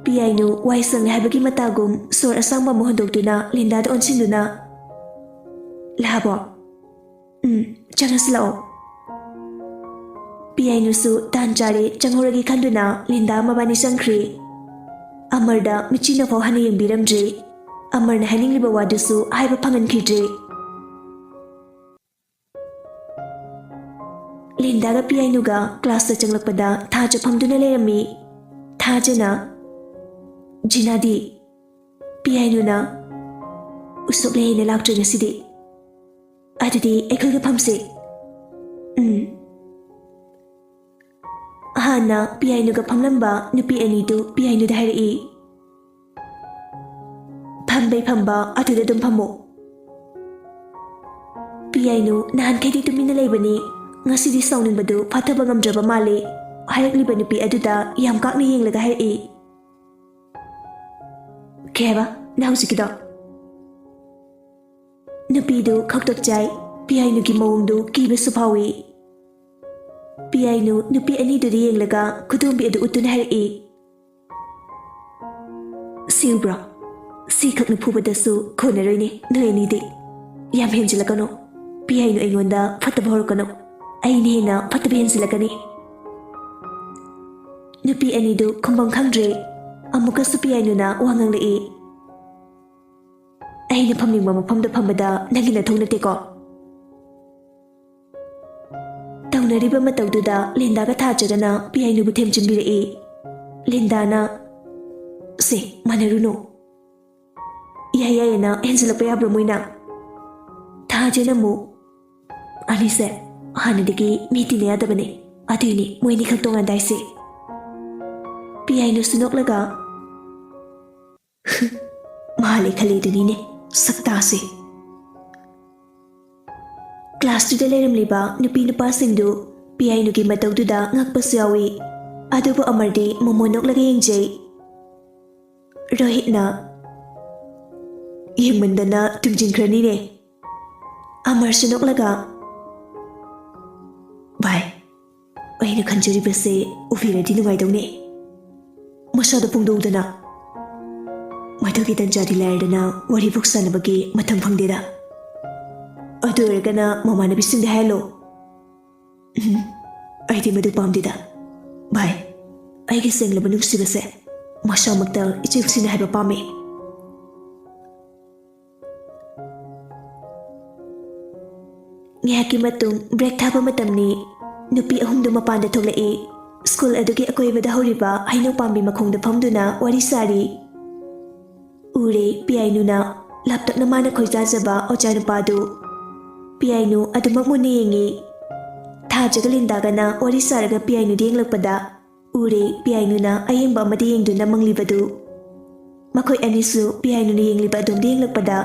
ꯄꯤꯌꯥꯏꯅꯨ ꯋꯥꯏ ꯁꯪꯂꯦ ꯍꯥꯏꯕꯒꯤ ꯃꯇꯥꯒꯨꯝ ꯁꯣꯔ ꯑꯁꯥꯡꯕ ꯑꯃ ꯍꯣꯟꯗꯣꯛꯇꯨꯅ ꯂꯤꯟꯗꯥꯗ ꯑꯣꯟꯁꯤꯟꯗꯨꯅ, "ꯂꯥꯕꯣ?" "ꯎꯝ, ꯆꯪꯉꯁꯤ ꯂꯥꯛꯑꯣ꯫" ꯄꯤꯌꯥꯏꯅꯨꯁꯨ ꯇꯥꯟ ꯆꯥꯔꯦ ꯆꯪꯍꯧꯔꯒꯦ ꯈꯟꯗꯨꯅ ꯂꯤꯟꯗꯥ ꯃꯕꯥꯅꯤ ꯆꯪꯈ꯭ꯔꯦ꯫ ꯑꯃꯔꯗ ꯃꯤꯠꯆꯤꯅꯐꯥꯎ ꯍꯟꯅ ꯌꯦꯡꯕꯤꯔꯝꯗ꯭ꯔꯦ꯫ ꯑꯃꯔꯅ ꯍꯥꯏꯅꯤꯡꯂꯤꯕ ꯋꯥꯗꯨꯁꯨ ꯍꯥꯏꯕ ꯐꯪꯍꯟꯈꯤꯗ꯭ꯔꯦ꯫ ꯂꯤꯟꯗꯥꯒ ꯄꯤꯌꯥꯏꯅꯨꯒ ꯀ꯭ꯂꯥꯁꯇ ꯆꯪꯂꯛꯄꯗ ꯊꯥꯖ ꯐꯝꯗꯨꯅ ꯂꯩꯔꯝꯃꯤ꯫ ꯊꯥꯖꯅ, "ꯖꯤꯅꯥꯗꯤ?" ꯄꯤꯌꯥꯏꯅꯨꯅ, "ꯎꯁꯣꯞ ꯂꯩ ꯍꯥꯏꯅ ꯂꯥꯛꯇ꯭ꯔꯦ ꯉꯁꯤꯗꯤ꯫ ꯑꯗꯨꯗꯤ ꯑꯩꯈꯣꯏꯒ ꯐꯝꯁꯦ꯫" "ꯎꯝ꯫" ꯍꯥꯟꯅ ꯄꯤꯌꯥꯏꯅꯨꯒ ꯐꯝꯂꯝꯕ ꯅꯨꯄꯤ ꯑꯅꯤꯗꯨ ꯄꯤꯌꯥꯏꯅꯨꯗ ꯍꯥꯏꯔꯛꯏ, "ꯐꯝꯕꯩ ꯐꯝꯕ ꯑꯗꯨꯗ ꯑꯗꯨꯝ ꯐꯝꯃꯣ꯫" ꯄꯤꯌꯥꯏꯅꯨ ꯅꯍꯥꯟꯈꯩꯗꯤ ꯇꯨꯃꯤꯟꯅ ꯂꯩꯕꯅꯤ, ꯉꯁꯤꯗꯤ ꯁꯥꯎꯅꯤꯡꯕꯗꯨ ꯐꯥꯊꯕ ꯉꯝꯗ꯭ꯔꯕ ꯃꯥꯜꯂꯦ꯫ ꯍꯥꯏꯔꯛꯂꯤꯕ ꯅꯨꯄꯤ ꯑꯗꯨꯗ ꯌꯥꯝ ꯀꯥꯛꯅ ꯌꯦꯡꯂꯒ ꯍꯥꯏꯔꯛꯏ, "ꯀꯩ ꯍꯥꯏꯕ ꯅꯪ ꯍꯧꯖꯤꯛꯀꯤꯗꯣ?" ꯅꯨꯄꯤꯗꯨ ꯈꯧꯇꯛ ꯆꯥꯏ꯫ ꯄꯤꯌꯥꯏꯅꯨꯒꯤ ꯃꯑꯣꯡꯗꯨ ꯀꯤꯕꯁꯨ ꯐꯥꯎꯏ꯫ ꯄꯤꯌꯥꯏꯅꯨ ꯅꯨꯄꯤ ꯑꯅꯤꯗꯨꯗ ꯌꯦꯡꯂꯒ ꯈꯨꯗꯣꯝꯕꯤ ꯑꯗꯨ ꯎꯠꯇꯨꯅ ꯍꯥꯏꯔꯛꯏ, "ꯁꯤ ꯎꯕ꯭ꯔꯣ? ꯁꯤꯈꯛꯅ ꯐꯨꯕꯗꯁꯨ ꯀꯣꯟꯅꯔꯣꯏꯅꯦ ꯅꯣꯏ ꯑꯅꯤꯗꯤ꯫ ꯌꯥꯝ ꯍꯦꯟꯖꯤꯜꯂꯛꯀꯅꯨ꯫ ꯄꯤꯌꯥꯏꯅꯨ ꯑꯩꯉꯣꯟꯗ ꯐꯠꯇꯕ ꯍꯧꯔꯛꯀꯅꯨ꯫ ꯑꯩꯅ ꯍꯦꯟꯅ ꯐꯠꯇꯕ ꯍꯦꯟꯖꯤꯜꯂꯛꯀꯅꯤ꯫" ꯅꯨꯄꯤ ꯑꯅꯤꯗꯨ ꯈꯨꯝꯐꯝ ꯈꯪꯗ꯭ꯔꯦ꯫ ꯑꯃꯨꯛꯀꯁꯨ ꯄꯤꯌꯥꯏꯅꯨꯅ ꯋꯥ ꯉꯥꯡꯂꯛꯏ, "ꯑꯩꯅ ꯐꯝꯅꯤꯡꯕ ꯃꯐꯝꯗ ꯐꯝꯕꯗ ꯅꯪꯒꯤ ꯅꯊꯧ ꯅꯠꯇꯦꯀꯣ?" ꯇꯧꯅꯔꯤꯕ ꯃꯇꯧꯗꯨꯗ ꯂꯤꯟꯗꯥꯒ ꯊꯥꯖꯒꯅ ꯄꯤꯌꯥꯏꯅꯨꯕꯨ ꯊꯦꯝꯖꯤꯟꯕꯤꯔꯛꯏ꯫ ꯂꯤꯟꯗꯥꯅ, "ꯁꯦ, ꯃꯥꯟꯅꯔꯨꯅꯨ꯫ ꯏꯌꯥ ꯌꯥꯏꯌꯦꯅ ꯍꯦꯟꯖꯤꯜꯂꯛꯄ ꯌꯥꯕ꯭ꯔꯣ ꯃꯣꯏꯅ?" ꯊꯥꯖꯅ ꯑꯃꯨꯛ, "ꯑꯅꯤꯁꯦ ꯍꯥꯟꯅꯗꯒꯤ ꯃꯤ ꯇꯤꯟꯅ ꯌꯥꯗꯕꯅꯦ, ꯑꯗꯨꯏꯅꯦ ꯃꯣꯏ ꯑꯅꯤꯈꯛ ꯇꯣꯉꯥꯟꯗ ꯍꯥꯏꯁꯦ꯫" ꯄꯤꯌꯥꯏꯅꯨꯁꯨ ꯅꯣꯛꯂꯒ, "ꯃꯥꯜꯂꯦ ꯈꯜꯂꯤꯗꯨꯅꯤꯅꯦ ꯁꯛꯇꯥꯁꯦ꯫" ꯀ꯭ꯂꯥꯁꯇꯨꯗ ꯂꯩꯔꯝꯂꯤꯕ ꯅꯨꯄꯤ ꯅꯨꯄꯥꯁꯤꯡꯗꯨ ꯄꯤꯌꯥꯏꯅꯨꯒꯤ ꯃꯇꯧꯗꯨꯗ ꯉꯛꯄꯁꯨ ꯌꯥꯎꯏ꯫ ꯑꯗꯨꯕꯨ ꯑꯃꯔꯗꯤ ꯃꯣꯃꯣꯟ ꯅꯣꯛꯂꯒ ꯌꯦꯡꯖꯩ꯫ ꯔꯣꯍꯤꯠꯅ, ꯌꯦꯡꯃꯟꯗꯅ ꯇꯨꯝꯁꯤꯟꯈ꯭ꯔꯅꯤꯅꯦ꯫ ꯑꯃꯔꯁꯨ ꯅꯣꯛꯂꯒ, "ꯚꯥꯏ, ꯑꯩꯅ ꯈꯟꯖꯔꯤꯕꯁꯦ ꯎꯕꯤꯔꯗꯤ ꯅꯨꯡꯉꯥꯏꯗꯧꯅꯦ꯫ ꯃꯁꯥꯗ ꯐꯣꯡꯗꯣꯛꯎꯗꯅ꯫ ꯃꯗꯨꯒꯤ ꯇꯟꯖꯥꯗꯤ ꯂꯥꯏꯔꯗꯅ ꯋꯥꯔꯤꯕꯨ ꯁꯥꯟꯅꯕꯒꯤ ꯃꯇꯝ ꯐꯪꯗꯦꯗ꯫ ꯑꯗꯨ ꯑꯣꯏꯔꯒꯅ ꯃꯃꯥꯟꯅꯕꯤꯁꯤꯡꯗ ꯍꯥꯏꯍꯜꯂꯣ꯫" "ꯎꯝ, ꯑꯩꯗꯤ ꯃꯗꯨ ꯄꯥꯝꯗꯦꯗ꯫ ꯚꯥꯏ, ꯑꯩꯒꯤ ꯁꯦꯡꯂꯕ ꯅꯨꯡꯁꯤꯕꯁꯦ ꯃꯁꯥꯃꯛꯇ ꯏꯆꯦꯛꯁꯤꯅ ꯍꯥꯏꯕ ꯄꯥꯝꯃꯤ꯫" ꯉꯥꯏꯍꯥꯛꯀꯤ ꯃꯇꯨꯡ break ꯊꯥꯕ ꯃꯇꯝꯅꯤ꯫ ꯅꯨꯄꯤ ꯑꯍꯨꯝꯗꯨ ꯃꯄꯥꯟꯗ ꯊꯣꯛꯂꯛꯏ꯫ ꯁ꯭ꯀꯨꯜ ꯑꯗꯨꯒꯤ ꯑꯀꯣꯏꯕꯗ ꯍꯧꯔꯤꯕ ꯍꯩꯅꯧ ꯄꯥꯝꯕꯤ ꯃꯈꯣꯡꯗ ꯐꯝꯗꯨꯅ ꯋꯥꯔꯤ ꯁꯥꯔꯤ꯫ ꯎꯔꯦ ꯄꯤꯌꯥꯏꯅꯨꯅ ꯂꯥꯞꯇꯛꯅ ꯃꯥꯅ ꯈꯣꯏꯖꯥꯖꯕ ꯑꯣꯖꯥ ꯅꯨꯄꯥꯗꯨ꯫ ꯄꯤꯌꯥꯏꯅꯨ ꯑꯗꯨꯃꯛ ꯃꯨꯟꯅ ꯌꯦꯡꯉꯤ꯫ ꯊꯥꯖꯒ ꯂꯤꯟꯗꯥꯒꯅ ꯋꯥꯔꯤ ꯁꯥꯔꯒ ꯄꯤꯌꯥꯏꯅꯨꯗ ꯌꯦꯡꯂꯛꯄꯗ ꯎꯔꯦ ꯄꯤꯌꯥꯏꯅꯨꯅ ꯑꯌꯦꯡꯕ ꯑꯃꯗ ꯌꯦꯡꯗꯨꯅ ꯃꯪꯂꯤꯕꯗꯨ꯫ ꯃꯈꯣꯏ ꯑꯅꯤꯁꯨ ꯄꯤꯌꯥꯏꯅꯨꯅ ꯌꯦꯡꯂꯤꯕ ꯑꯗꯣꯝꯗ ꯌꯦꯡꯂꯛꯄꯗ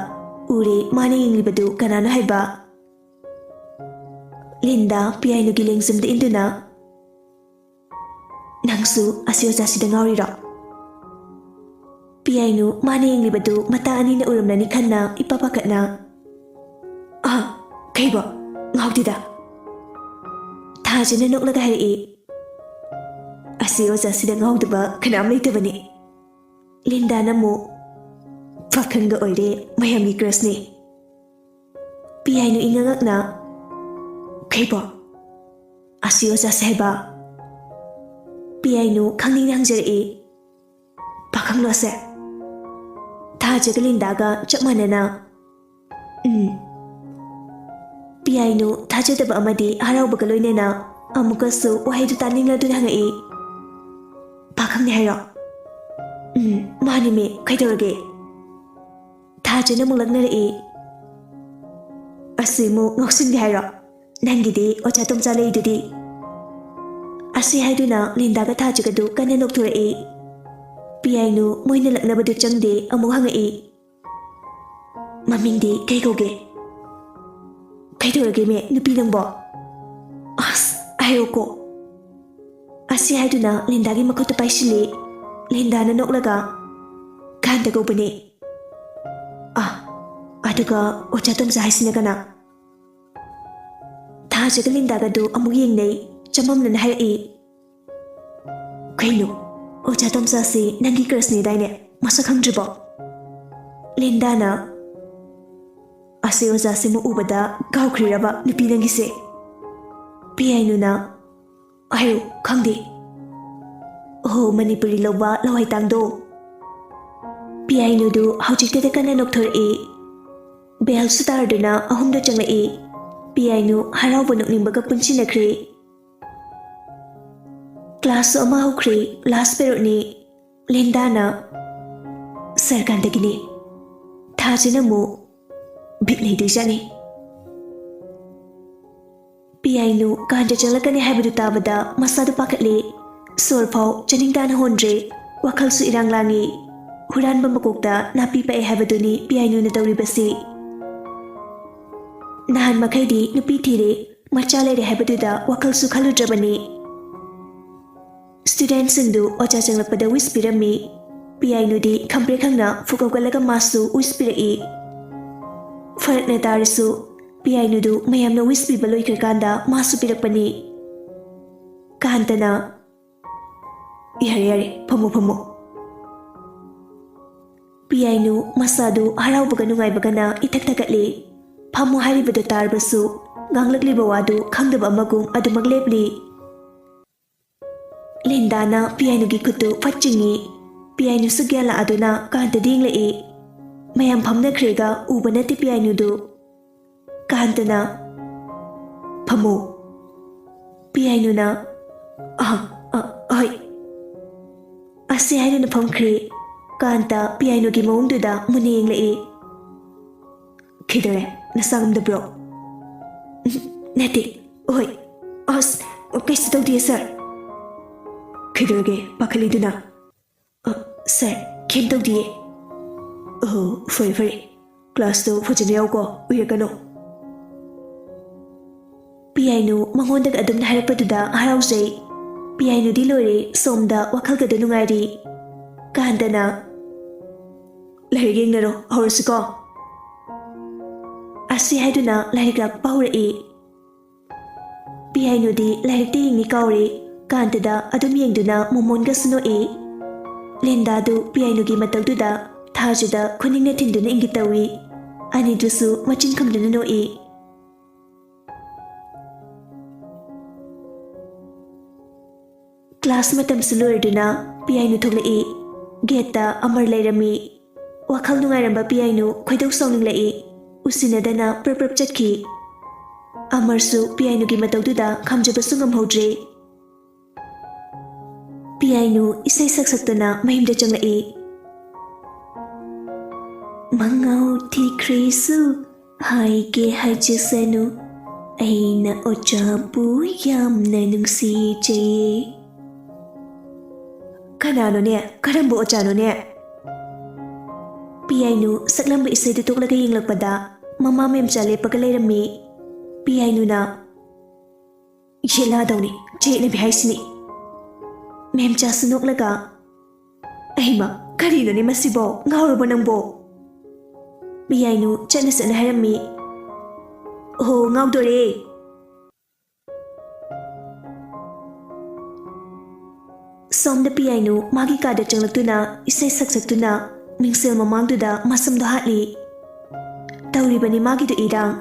ꯎꯔꯦ ꯃꯥꯅ ꯌꯦꯡꯂꯤꯕꯗꯨ ꯀꯅꯥꯅꯣ ꯍꯥꯏꯕ꯫ ꯂꯤꯟꯗꯥ ꯄꯤꯌꯥꯏꯅꯨꯒꯤ ꯂꯦꯡꯖꯨꯝꯗ ꯏꯟꯗꯨꯅ, "ꯅꯪꯁꯨ ꯑꯁꯤ ꯑꯣꯖꯥꯁꯤꯗ ꯉꯥꯎꯔꯤꯔꯣ?" ꯄꯤꯌꯥꯏꯅꯨ ꯃꯥꯅ ꯌꯦꯡꯂꯤꯕꯗꯨ ꯃꯇꯥ ꯑꯅꯤꯅ ꯎꯔꯝꯂꯅꯤ ꯈꯟꯅ ꯏꯄꯥ ꯄꯥꯈꯠꯅ, "ꯑꯥ, ꯀꯩꯕꯣ? ꯉꯥꯎꯗꯦꯗ꯫" ꯊꯥꯖꯅ ꯅꯣꯛꯂꯒ ꯍꯥꯏꯔꯛꯏ, "ꯑꯁꯤ ꯑꯣꯖꯥꯁꯤꯗ ꯉꯥꯎꯗꯕ ꯀꯅꯥꯝ ꯂꯩꯇꯕꯅꯤ꯫" ꯂꯤꯟꯗꯥꯅ ꯑꯃꯨꯛ, "ꯄꯥꯈꯪꯒ ꯑꯣꯏꯔꯦ, ꯃꯌꯥꯝꯒꯤ crushꯅꯤ꯫" ꯄꯤꯌꯥꯏꯅꯨ ꯏꯉꯛ ꯉꯛꯅ, "ꯀꯩꯕꯣ? ꯑꯁꯤ ꯑꯣꯖꯥꯁꯦ ꯍꯥꯏꯕ?" ꯄꯤꯌꯥꯏꯅꯨ ꯈꯪꯅꯤꯡꯅ ꯍꯪꯖꯔꯛꯏ, "ꯄꯥꯈꯪꯂꯣ ꯑꯁꯦ?" ꯊꯥꯖꯒ ꯂꯤꯟꯗꯥꯒ ꯆꯞ ꯃꯥꯟꯅꯅ, "ꯎꯝ꯫" ꯄꯤꯌꯥꯏꯅꯨ ꯊꯥꯖꯗꯕ ꯑꯃꯗꯤ ꯍꯔꯥꯎꯕꯒ ꯂꯣꯏꯅꯅ ꯑꯃꯨꯛꯀꯁꯨ ꯋꯥꯍꯩꯗꯨ ꯇꯥꯅꯤꯡꯂꯗꯨꯅ ꯍꯪꯉꯛꯏ, "ꯄꯥꯈꯪꯅꯤ ꯍꯥꯏꯔꯣ?" "ꯎꯝ, ꯃꯥꯅꯤꯃꯤ, ꯀꯩꯗꯧꯔꯒꯦ?" ꯊꯥꯖꯅ ꯑꯃꯨꯛ ꯂꯛꯅꯔꯛꯏ, "ꯑꯁꯤꯃꯨꯛ ꯉꯥꯎꯁꯤꯟꯒꯦ ꯍꯥꯏꯔꯣ? ꯅꯪꯒꯤꯗꯤ ꯑꯣꯖꯥ ꯇꯣꯝꯆꯥ ꯂꯩꯗꯨꯗꯤ꯫" ꯑꯁꯤ ꯍꯥꯏꯗꯨꯅ ꯂꯤꯟꯗꯥꯒ ꯊꯥꯖꯒꯗꯨ ꯀꯟꯅ ꯅꯣꯛꯊꯣꯔꯛꯏ꯫ ꯄꯤꯌꯥꯏꯅꯨ ꯃꯣꯏꯅ ꯂꯛꯅꯕꯗꯨ ꯆꯪꯗꯦ, ꯑꯃꯨꯛ ꯍꯪꯉꯛꯏ, "ꯃꯃꯤꯡꯗꯤ ꯀꯩ ꯀꯧꯒꯦ?" "ꯀꯩꯗꯧꯔꯒꯦꯃꯦ ꯅꯨꯄꯤ ꯅꯪꯕꯣ?" "ꯑꯁ, ꯍꯥꯏꯔꯣꯀꯣ꯫" ꯑꯁꯤ ꯍꯥꯏꯗꯨꯅ ꯂꯤꯟꯗꯥꯒꯤ ꯃꯈꯨꯠꯇ ꯄꯥꯏꯁꯤꯜꯂꯤ꯫ ꯂꯤꯟꯗꯥꯅ ꯅꯣꯛꯂꯒ, "ꯀꯥꯟꯇ ꯀꯧꯕꯅꯦ꯫" ꯑꯥ, ꯑꯗꯨꯒ ꯑꯣꯖꯥ ꯇꯣꯝꯆꯥ ꯍꯥꯏꯁꯤꯅ ꯀꯅꯥ? ꯊꯥꯖꯒ ꯂꯤꯟꯗꯥꯒꯗꯨ ꯑꯃꯨꯛ ꯌꯦꯡꯅꯩ꯫ ꯆꯃꯝꯅꯅ ꯍꯥꯏꯔꯛꯏ, "ꯀꯩꯅꯣ, ꯑꯣꯖꯥ ꯇꯣꯝꯆꯥꯁꯤ ꯅꯪꯒꯤ ꯀ꯭ꯔꯁꯅꯦꯗꯥꯏꯅꯦ? ꯃꯁꯛ ꯈꯪꯗ꯭ꯔꯤꯕꯣ?" ꯂꯤꯟꯗꯥꯅ, "ꯑꯁꯤ ꯑꯣꯖꯥꯁꯤꯃ ꯎꯕꯗ ꯀꯥꯎꯈ꯭ꯔꯤꯔꯕ ꯅꯨꯄꯤ ꯅꯪꯒꯤꯁꯦ?" ꯄꯤꯌꯥꯏꯅꯨꯅ, "ꯍꯥꯏꯔꯣ, ꯈꯪꯗꯦ꯫" "ꯑꯣꯍꯣ, ꯃꯅꯤꯄꯨꯔꯤ ꯂꯧꯕ ꯂꯋꯥꯏ ꯇꯥꯡꯗꯣ꯫" ꯄꯤꯌꯥꯏꯅꯨꯗꯨ ꯍꯧꯖꯤꯛꯇꯗ ꯀꯟꯅ ꯅꯣꯛꯊꯣꯔꯛꯏ꯫ ꯕꯦꯜꯁꯨ ꯇꯥꯔꯗꯨꯅ ꯑꯍꯨꯝꯗ ꯆꯪꯂꯛꯏ꯫ ꯄꯤꯌꯥꯏꯅꯨ ꯍꯔꯥꯎꯕ ꯅꯣꯛꯅꯤꯡꯕꯒ ꯄꯨꯟꯁꯤꯟꯅꯈ꯭ꯔꯦ꯫ ꯀ꯭ꯂꯥꯁꯁꯨ ꯑꯃ ꯍꯧꯈ꯭ꯔꯦ꯫ ꯂꯥꯁ ꯄꯦꯔꯣꯠꯅꯤ꯫ ꯂꯤꯟꯗꯥꯅ, "ꯁꯔ ꯀꯥꯟꯇꯒꯤꯅꯦ꯫" ꯊꯥꯖꯅ ꯑꯃꯨꯛ, "ꯕꯤꯠ ꯂꯩꯗꯣꯏꯖꯥꯠꯅꯤ꯫" ꯄꯤꯌꯥꯏꯅꯨ ꯀꯥꯟꯇ ꯆꯪꯂꯛꯀꯅꯤ ꯍꯥꯏꯕꯗꯨ ꯇꯥꯕꯗ ꯃꯁꯥꯗꯨ ꯄꯥꯈꯠꯂꯦ꯫ ꯁꯣꯔ ꯐꯥꯎ ꯆꯥꯅꯤꯡ ꯇꯥꯅ ꯍꯣꯟꯗ꯭ꯔꯦ꯫ ꯋꯥꯈꯜꯁꯨ ꯏꯔꯥꯡ ꯂꯥꯡꯉꯤ꯫ ꯍꯨꯔꯥꯟꯕ ꯃꯀꯣꯛꯇ ꯅꯥꯄꯤ ꯄꯛꯑꯦ ꯍꯥꯏꯕꯗꯨꯅꯤ ꯄꯤꯌꯥꯏꯅꯨꯅ ꯇꯧꯔꯤꯕꯁꯤ꯫ ꯅꯍꯥꯟ ꯃꯈꯩꯗꯤ ꯅꯨꯄꯤ ꯊꯤꯔꯦ, ꯃꯆꯥ ꯂꯩꯔꯦ ꯍꯥꯏꯕꯗꯨꯗ ꯋꯥꯈꯜꯁꯨ ꯈꯜꯂꯨꯗ꯭ꯔꯕꯅꯤ꯫ ꯁ꯭ꯇꯨꯗꯦꯟꯠꯁꯤꯡꯗꯨ ꯑꯣꯖꯥ ꯆꯪꯂꯛꯄꯗ ꯋꯤꯁ ꯄꯤꯔꯝꯃꯤ꯫ ꯄꯤꯌꯥꯏꯅꯨꯗꯤ ꯈꯪꯄ꯭ꯔꯦꯛ ꯈꯪꯅ ꯐꯨꯛ ꯍꯧꯒꯠꯂꯒ ꯃꯥꯁꯨ ꯋꯤꯁ ꯄꯤꯔꯛꯏ꯫ ꯐꯔꯛꯅ ꯇꯥꯔꯁꯨ ꯄꯤꯌꯥꯏꯅꯨꯗꯨ ꯃꯌꯥꯝꯅ ꯋꯤꯁ ꯄꯤꯕ ꯂꯣꯏꯈ꯭ꯔꯀꯥꯟꯗ ꯃꯥꯁꯨ ꯄꯤꯔꯛꯄꯅꯤ꯫ ꯀꯥꯟꯇꯅ, "ꯌꯥꯔꯦ, ꯌꯥꯔꯦ, ꯐꯝꯃꯣ, ꯐꯝꯃꯣ꯫" ꯄꯤꯌꯥꯏꯅꯨ ꯃꯁꯥꯗꯨ ꯍꯔꯥꯎꯕꯒ ꯅꯨꯡꯉꯥꯏꯕꯒꯅ ꯏꯊꯛ ꯊꯛꯀꯠꯂꯤ꯫ ꯐꯝꯃꯣ ꯍꯥꯏꯔꯤꯕꯗꯨ ꯇꯥꯔꯕꯁꯨ ꯉꯥꯡꯂꯛꯂꯤꯕ ꯋꯥꯗꯨ ꯈꯪꯗꯕ ꯑꯃꯒꯨꯝ ꯑꯗꯨꯃꯛ ꯂꯦꯞꯂꯤ꯫ ꯂꯤꯟꯗꯥꯅ ꯄꯤꯌꯥꯏꯅꯨꯒꯤ ꯈꯨꯠꯇꯨ ꯐꯠ ꯆꯤꯡꯉꯤ꯫ ꯄꯤꯌꯥꯏꯅꯨꯁꯨ ꯒ꯭ꯌꯥꯟ ꯂꯥꯛꯑꯗꯨꯅ ꯀꯥꯟꯇꯗ ꯌꯦꯡꯂꯛꯏ꯫ ꯃꯌꯥꯝ ꯐꯝꯅꯈ꯭ꯔꯦꯒ ꯎꯕ ꯅꯠꯇꯦ ꯄꯤꯌꯥꯏꯅꯨꯗꯨ꯫ ꯀꯥꯟꯇꯅ, "ꯐꯝꯃꯣ꯫" ꯄꯤꯌꯥꯏꯅꯨꯅ, "ꯑ, ꯑ, ꯍꯣꯏ꯫" ꯑꯁꯤ ꯍꯥꯏꯗꯨꯅ ꯐꯝꯈ꯭ꯔꯦ꯫ ꯀꯥꯟꯇ ꯄꯤꯌꯥꯏꯅꯨꯒꯤ ꯃꯑꯣꯡꯗꯨꯗ ꯃꯨꯟꯅ ꯌꯦꯡꯂꯛꯏ꯫ "ꯀꯩꯗꯧꯔꯦ? ꯅꯁꯥ ꯉꯝꯗꯕ꯭ꯔꯣ?" "ꯎꯝ, ꯅꯠꯇꯦ꯫ ꯍꯣꯏ꯫ ꯑꯁ, ꯀꯩꯁꯨ ꯇꯧꯗꯤꯌꯦ, ꯁꯥꯔ꯫" "ꯀꯩꯗꯧꯔꯒꯦ ꯄꯥꯈꯠꯂꯤꯗꯨꯅ?" "ꯑ, ꯁꯥꯔ, ꯀꯩꯝ ꯇꯧꯗꯤꯌꯦ꯫" "ꯑꯣ, ꯐꯔꯦ, ꯐꯔꯦ꯫ ꯀ꯭ꯂꯥꯁꯇꯣ ꯐꯖꯅ ꯌꯥꯎꯀꯣ, ꯎꯏꯔꯛꯀꯅꯣ꯫" ꯄꯤꯌꯥꯏꯅꯨ ꯃꯉꯣꯟꯗꯒ ꯑꯗꯨꯝꯅ ꯍꯥꯏꯔꯛꯄꯗꯨꯗ ꯍꯔꯥꯎꯖꯩ꯫ ꯄꯤꯌꯥꯏꯅꯨꯗꯤ ꯂꯣꯏꯔꯦ, ꯁꯣꯝꯗ ꯋꯥꯈꯜꯒꯗ ꯅꯨꯡꯉꯥꯏꯔꯤ꯫ ꯀꯥꯟꯇꯅ, "ꯂꯥꯏꯔꯤꯛ ꯌꯦꯡꯅꯔꯣ, ꯍꯧꯔꯁꯤꯀꯣ?" ꯑꯁꯤ ꯍꯥꯏꯗꯨꯅ ꯂꯥꯏꯔꯤꯛ ꯂꯥꯛꯄ ꯍꯧꯔꯛꯏ꯫ ꯄꯤꯌꯥꯏꯅꯨꯗꯤ ꯂꯥꯏꯔꯤꯛꯇ ꯌꯦꯡꯉꯤ ꯀꯥꯎꯔꯦ꯫ ꯀꯥꯟꯇꯗ ꯑꯗꯨꯝ ꯌꯦꯡꯗꯨꯅ ꯃꯣꯃꯣꯟꯒꯁꯨ ꯅꯣꯛꯏ꯫ ꯂꯤꯟꯗꯥꯗꯨ ꯄꯤꯌꯥꯏꯅꯨꯒꯤ ꯃꯇꯧꯗꯨꯗ ꯊꯥꯖꯗ ꯈꯨꯅꯤꯡꯅ ꯊꯤꯟꯗꯨꯅ ꯏꯪꯒꯤꯠ ꯇꯧꯏ꯫ ꯑꯅꯤꯗꯨꯁꯨ ꯃꯆꯤꯟ ꯈꯨꯝꯗꯨꯅ ꯅꯣꯛꯏ꯫ ꯀ꯭ꯂꯥꯁ ꯃꯇꯝꯁꯨ ꯂꯣꯏꯔꯗꯨꯅ ꯄꯤꯌꯥꯏꯅꯨ ꯊꯣꯛꯂꯛꯏ꯫ ꯒꯦꯠꯇ ꯑꯃꯔ ꯂꯩꯔꯝꯃꯤ꯫ ꯋꯥꯈꯜ ꯅꯨꯡꯉꯥꯏꯔꯝꯕ ꯄꯤꯌꯥꯏꯅꯨ ꯈꯣꯏꯗꯧ ꯁꯥꯎꯅꯤꯡꯂꯛꯏ꯫ ꯎꯁꯤꯟꯅꯗꯅ ꯄ꯭ꯔꯞ ꯄ꯭ꯔꯞ ꯆꯠꯈꯤ꯫ ꯑꯃꯔꯁꯨ ꯄꯤꯌꯥꯏꯅꯨꯒꯤ ꯃꯇꯧꯗꯨꯗ ꯈꯥꯝꯖꯕꯁꯨ ꯉꯝꯍꯧꯗ꯭ꯔꯦ꯫ ꯄꯤꯌꯥꯏꯅꯨ ꯏꯁꯩ ꯁꯛ ꯁꯛꯇꯨꯅ ꯃꯌꯨꯝꯗ ꯆꯪꯂꯛꯏ꯫ "ꯃꯉꯥꯎ ꯊꯤꯈ꯭ꯔꯦꯁꯨ ꯍꯥꯏꯒꯦ ꯍꯥꯏꯖꯁꯅꯨ, ꯑꯩꯅ ꯑꯣꯖꯥꯕꯨ ꯌꯥꯝꯅ ꯅꯨꯡꯁꯤꯖꯩꯌꯦ꯫" "ꯀꯅꯥꯅꯣꯅꯦ? ꯀꯔꯝꯕ ꯑꯣꯖꯥꯅꯣꯅꯦ?" ꯄꯤꯌꯥꯏꯅꯨ ꯁꯛꯂꯝꯕ ꯏꯁꯩꯗꯨ ꯇꯣꯛꯂꯒ ꯌꯦꯡꯂꯛꯄꯗ ꯃꯃꯥ ꯃꯦꯝꯆꯥ ꯂꯦꯞꯄꯒ ꯂꯩꯔꯝꯃꯤ꯫ ꯄꯤꯌꯥꯏꯅꯨꯅ, "ꯌꯦꯠꯂꯥꯗꯧꯅꯤ, ꯆꯌꯦꯠꯅꯕꯤ ꯍꯥꯏꯁꯤꯅꯤ꯫" ꯃꯦꯝꯆꯥꯁꯨ ꯅꯣꯛꯂꯒ, "ꯑꯩꯃ, ꯀꯔꯤꯅꯣꯅꯦ ꯃꯁꯤꯕꯣ? ꯉꯥꯎꯔꯕꯣ ꯅꯪꯕꯣ?" ꯄꯤꯌꯥꯏꯅꯨ ꯆꯠꯅ ꯆꯠꯅ ꯍꯥꯏꯔꯝꯃꯤ꯫ "ꯑꯣꯍꯣ, ꯉꯥꯎꯗꯣꯔꯦ꯫" ꯁꯣꯝꯗ ꯄꯤꯌꯥꯏꯅꯨ ꯃꯥꯒꯤ ꯀꯥꯗ ꯆꯪꯂꯛꯇꯨꯅ ꯏꯁꯩ ꯁꯛ ꯁꯛꯇꯨꯅ ꯃꯤꯡꯁꯦꯜ ꯃꯃꯥꯡꯗꯨꯗ ꯃꯁꯝꯗꯣ ꯍꯥꯠꯂꯤ꯫ ꯇꯧꯔꯤꯕꯅꯤ ꯃꯥꯒꯤꯗꯨ ꯏꯔꯥꯡ꯫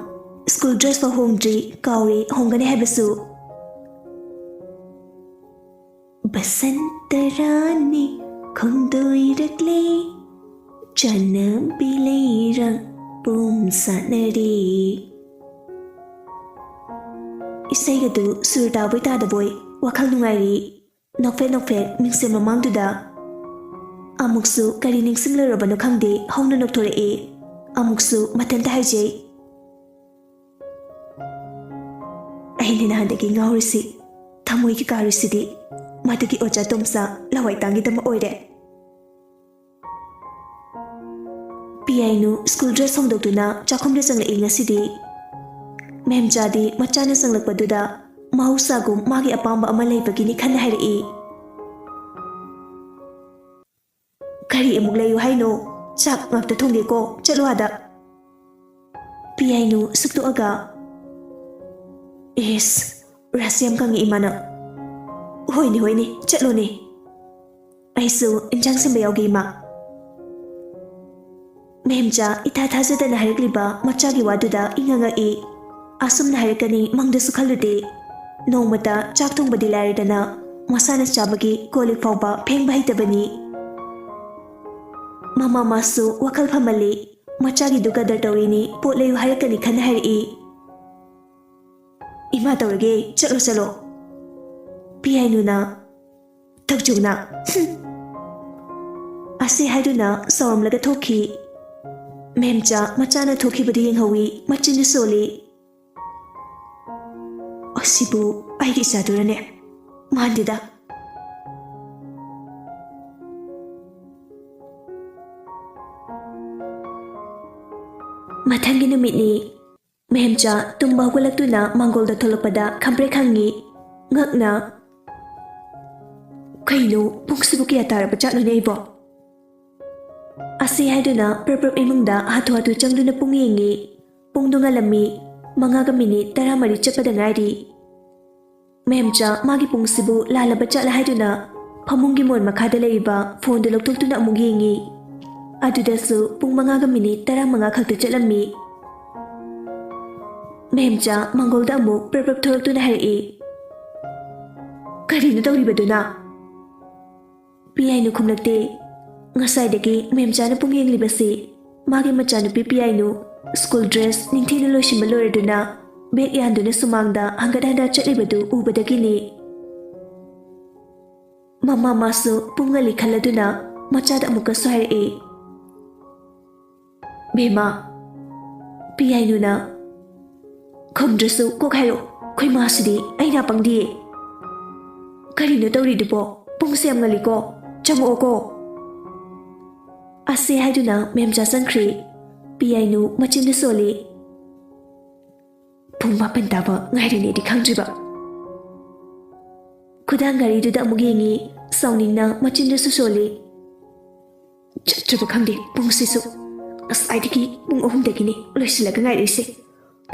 ꯁ꯭ꯀꯨꯜ ꯗ꯭ꯔꯦꯁ ꯐꯥꯎ ꯍꯣꯡꯗ꯭ꯔꯤ, ꯀꯥꯎꯔꯦ ꯍꯣꯡꯒꯅꯤ ꯍꯥꯏꯕꯁꯨ꯫ "ꯕꯁꯟꯇ ꯔꯥꯅꯤ ꯈꯣꯡꯗꯣꯏꯔꯛꯂꯦ, ꯆꯥꯟꯅꯕꯤ ꯂꯩꯔꯥꯡ ꯄꯣꯝ ꯁꯥꯟꯅꯔꯦ꯫" ꯏꯁꯩꯒꯗꯨ ꯁꯨꯔ ꯇꯥꯕꯣꯏ ꯇꯥꯗꯕꯣꯏ ꯋꯥꯈꯜ ꯅꯨꯡꯉꯥꯏꯔꯤ꯫ ꯅꯣꯛꯐꯦꯠ ꯅꯣꯛꯐꯦꯠ ꯃꯤꯡꯁꯦꯜ ꯃꯃꯥꯡꯗꯨꯗ꯫ ꯑꯃꯨꯛꯁꯨ ꯀꯔꯤ ꯅꯤꯡꯁꯤꯡꯂꯨꯔꯕꯅꯣ ꯈꯪꯗꯦ, ꯍꯧꯅ ꯅꯣꯛꯊꯣꯔꯛꯏ꯫ ꯑꯃꯨꯛꯁꯨ ꯃꯊꯟꯇ ꯍꯥꯏꯖꯩ, "ꯑꯩꯅ ꯅꯍꯥꯟꯗꯒꯤ ꯉꯥꯎꯔꯤꯁꯤ, ꯊꯃꯣꯏꯒꯤ ꯀꯥꯔꯤꯁꯤꯗꯤ ꯃꯗꯨꯒꯤ ꯑꯣꯖꯥ ꯇꯣꯝꯆꯥ ꯂꯋꯥꯏ ꯇꯥꯡꯒꯤꯗꯃꯛ ꯑꯣꯏꯔꯦ꯫" ꯄꯤꯌꯥꯏꯅꯨ ꯁ꯭ꯀꯨꯜ ꯗ꯭ꯔꯦꯁ ꯍꯣꯡꯗꯣꯛꯇꯨꯅ ꯆꯥꯛꯈꯨꯝꯗ ꯆꯪꯂꯛꯏ ꯉꯁꯤꯗꯤ꯫ ꯃꯦꯝꯆꯥꯗꯤ ꯃꯆꯥꯅ ꯆꯪꯂꯛꯄꯗꯨꯗ ꯃꯍꯧꯁꯥꯒꯨꯝ ꯃꯥꯒꯤ ꯑꯄꯥꯝꯕ ꯑꯃ ꯂꯩꯕꯒꯤꯅꯤ ꯈꯟꯅ ꯍꯥꯏꯔꯛꯏ꯫ "ꯀꯔꯤ ꯑꯃꯨꯛ ꯂꯩꯌꯨ ꯍꯥꯏꯅꯣ? ꯆꯥꯛ ꯉꯥꯛꯇ ꯊꯣꯡꯒꯦꯀꯣ, ꯆꯠꯂꯣ ꯑꯥꯗ꯫ ꯄꯤꯌꯥꯏꯅꯨ ꯁꯨꯛꯇꯣꯛꯑꯒ, "ꯏꯁ, ꯔꯥꯁꯤ ꯌꯥꯝ ꯈꯪꯉꯤ ꯏꯃꯥꯅ꯫ ꯍꯣꯏꯅꯦ, ꯍꯣꯏꯅꯦ, ꯆꯠꯂꯣꯅꯦ꯫ ꯑꯩꯁꯨ ꯏꯟꯖꯥꯡ ꯁꯦꯝꯕ ꯌꯥꯎꯒꯦ, ꯏꯃꯥ꯫" ꯃꯦꯝꯆꯥ ꯏꯊꯥ ꯊꯥꯖꯗꯅ ꯍꯥꯏꯔꯛꯂꯤꯕ ꯃꯆꯥꯒꯤ ꯋꯥꯗꯨꯗ ꯏꯉꯛ ꯉꯛꯏ꯫ ꯑꯁꯨꯝꯅ ꯍꯥꯏꯔꯛꯀꯅꯤ ꯃꯪꯗꯁꯨ ꯈꯜꯂꯨꯗꯦ꯫ ꯅꯣꯡꯃꯇ ꯆꯥꯛ ꯊꯣꯡꯕꯗꯤ ꯂꯥꯏꯔꯗꯅ, ꯃꯁꯥꯅ ꯆꯥꯕꯒꯤ ꯀꯣꯜ ꯂꯤꯛ ꯐꯥꯎꯕ ꯐꯦꯡꯕ ꯍꯩꯇꯕꯅꯤ꯫ ꯃꯃꯥ ꯃꯥꯁꯨ ꯋꯥꯈꯜ ꯐꯃꯜꯂꯤ꯫ ꯃꯆꯥꯒꯤꯗꯨ ꯀꯗꯔ ꯇꯧꯔꯤꯅꯤ, ꯄꯣꯠ ꯂꯩꯌꯨ ꯍꯥꯏꯔꯛꯀꯅꯤ ꯈꯟꯅ ꯍꯥꯏꯔꯛꯏ꯫ "ꯏꯃꯥ ꯇꯧꯔꯒꯦ, ꯆꯠꯂꯣ, ꯆꯠꯂꯣ꯫" ꯄꯤꯌꯥꯏꯅꯨꯅ, "ꯊꯛꯆꯨꯅ, ꯍꯨꯝ꯫" ꯑꯁꯤ ꯍꯥꯏꯗꯨꯅ ꯁꯥꯎꯔꯝꯂꯒ ꯊꯣꯛꯈꯤ꯫ ꯃꯦꯝꯆꯥ ꯃꯆꯥꯅ ꯊꯣꯛꯈꯤꯕꯗꯨ ꯌꯦꯡꯍꯧꯏ, ꯃꯆꯤꯟꯗꯨ ꯁꯣꯜꯂꯤ꯫ "ꯑꯁꯤꯕꯨ ꯑꯩꯒꯤ ꯏꯆꯥꯗꯨꯔꯅꯦ? ꯃꯥꯟꯗꯦꯗ꯫" ꯃꯊꯪꯒꯤ ꯅꯨꯃꯤꯠꯅꯤ꯫ ꯃꯦꯝꯆꯥ ꯇꯨꯝꯕ ꯍꯧꯒꯠꯂꯛꯇꯨꯅ ꯃꯥꯡꯒꯣꯜꯗ ꯊꯣꯛꯂꯛꯄꯗ ꯈꯝꯄ꯭ꯔꯦꯛ ꯈꯪꯉꯤ꯫ ꯉꯛꯅ, "ꯀꯩꯅꯣ, ꯄꯨꯡꯁꯤꯕꯨ ꯀꯌꯥ ꯇꯥꯔꯕ ꯖꯥꯠꯅꯣꯅꯦ ꯑꯩꯕꯣ?" ꯑꯁꯤ ꯍꯥꯏꯗꯨꯅ ꯄ꯭ꯔꯞ ꯄ꯭ꯔꯞ ꯏꯃꯨꯡꯗ ꯍꯥꯊꯨ ꯍꯥꯊꯨ ꯆꯪꯗꯨꯅ ꯄꯨꯡ ꯌꯦꯡꯉꯤ꯫ ꯄꯨꯡꯗꯨ ꯉꯜꯂꯝꯃꯤ꯫ ꯃꯉꯥꯒ ꯃꯤꯅꯤꯠ ꯇꯔꯥꯃꯔꯤ ꯆꯠꯄꯗ ꯉꯥꯏꯔꯤ꯫ ꯃꯦꯝꯆꯥ ꯃꯥꯒꯤ ꯄꯨꯡꯁꯤꯕꯨ ꯂꯥꯜꯂꯕ ꯖꯥꯠꯂ ꯍꯥꯏꯗꯨꯅ ꯐꯃꯨꯡꯒꯤ ꯃꯣꯟ ꯃꯈꯥꯗ ꯂꯩꯔꯤꯕ ꯐꯣꯟꯗꯨ ꯂꯧꯊꯣꯛꯇꯨꯅ ꯑꯃꯨꯛ ꯌꯦꯡꯉꯤ꯫ ꯑꯗꯨꯗꯁꯨ ꯄꯨꯡ ꯃꯉꯥꯒ ꯃꯤꯅꯤꯠ ꯇꯔꯥꯃꯉꯥ ꯈꯛꯇ ꯆꯠꯂꯝꯃꯤ꯫ ꯃꯦꯝꯆꯥ ꯃꯥꯡꯒꯣꯜꯗ ꯑꯃꯨꯛ ꯄ꯭ꯔꯞ ꯄ꯭ꯔꯞ ꯊꯣꯛꯂꯛꯇꯨꯅ ꯍꯥꯏꯔꯛꯏ, "ꯀꯔꯤꯅꯣ ꯇꯧꯔꯤꯕꯗꯨꯅ?" ꯄꯤꯌꯥꯏꯅꯨ ꯈꯨꯝꯂꯛꯇꯦ꯫ ꯉꯁꯥꯏꯗꯒꯤ ꯃꯦꯝꯆꯥꯅ ꯄꯨꯡ ꯌꯦꯡꯂꯤꯕꯁꯤ ꯃꯥꯒꯤ ꯃꯆꯥꯅꯨꯄꯤ ꯄꯤꯌꯥꯏꯅꯨ ꯁ꯭ꯀꯨꯜ ꯗ꯭ꯔꯦꯁ ꯅꯤꯡꯊꯤꯅ ꯂꯣꯏꯁꯤꯟꯕ ꯂꯣꯏꯔꯗꯨꯅ ꯕꯦꯒ ꯌꯥꯟꯗꯨꯅ ꯁꯨꯃꯥꯡꯗ ꯍꯪꯒꯠ ꯍꯟꯗ ꯆꯠꯂꯤꯕꯗꯨ ꯎꯕꯗꯒꯤꯅꯤ꯫ ꯃꯃꯥ ꯃꯥꯁꯨ ꯄꯨꯡ ꯉꯜꯂꯤ ꯈꯜꯂꯗꯨꯅ ꯃꯆꯥꯗ ꯑꯃꯨꯛꯀꯁꯨ ꯍꯥꯏꯔꯛꯏ, "ꯕꯦꯝꯃ, ꯄꯤꯌꯥꯏꯅꯨꯅ ꯈꯨꯝꯗ꯭ꯔꯁꯨ ꯀꯣꯛ ꯍꯥꯏꯔꯛꯑꯣ, ꯑꯩꯈꯣꯏ ꯃꯥꯁꯤꯗꯤ ꯑꯩ ꯅꯥꯄꯪꯗꯤꯌꯦ꯫ ꯀꯔꯤꯅꯣ ꯇꯧꯔꯤꯗꯨꯕꯣ? ꯄꯨꯡꯁꯦ ꯌꯥꯝ ꯉꯜꯂꯤꯀꯣ, ꯆꯪꯉꯛꯑꯣꯀꯣ꯫" ꯑꯁꯤ ꯍꯥꯏꯗꯨꯅ ꯃꯦꯝꯆꯥ ꯆꯪꯈ꯭ꯔꯦ꯫ ꯄꯤꯌꯥꯏꯅꯨ ꯃꯆꯤꯟꯗ ꯁꯣꯜꯂꯤ꯫ "ꯄꯨꯡ ꯃꯥꯄꯟ ꯇꯥꯕ ꯉꯥꯏꯔꯤꯅꯦꯗꯤ ꯈꯪꯗ꯭ꯔꯤꯕ꯫" ꯈꯨꯗꯥꯡ ꯘꯔꯤꯗꯨꯗ ꯑꯃꯨꯛ ꯌꯦꯡꯉꯤ, ꯁꯥꯎꯅꯤꯡꯅ ꯃꯆꯤꯟꯗꯁꯨ ꯁꯣꯜꯂꯤ꯫ ꯆꯠꯇ꯭ꯔꯕ ꯈꯪꯗꯦ ꯄꯨꯡꯁꯤꯁꯨ꯫ ꯉꯁꯥꯏꯗꯒꯤ ꯄꯨꯡ ꯑꯍꯨꯝꯗꯒꯤꯅꯦ ꯂꯣꯏꯁꯤꯜꯂꯒ ꯉꯥꯏꯔꯛꯏꯁꯦ꯫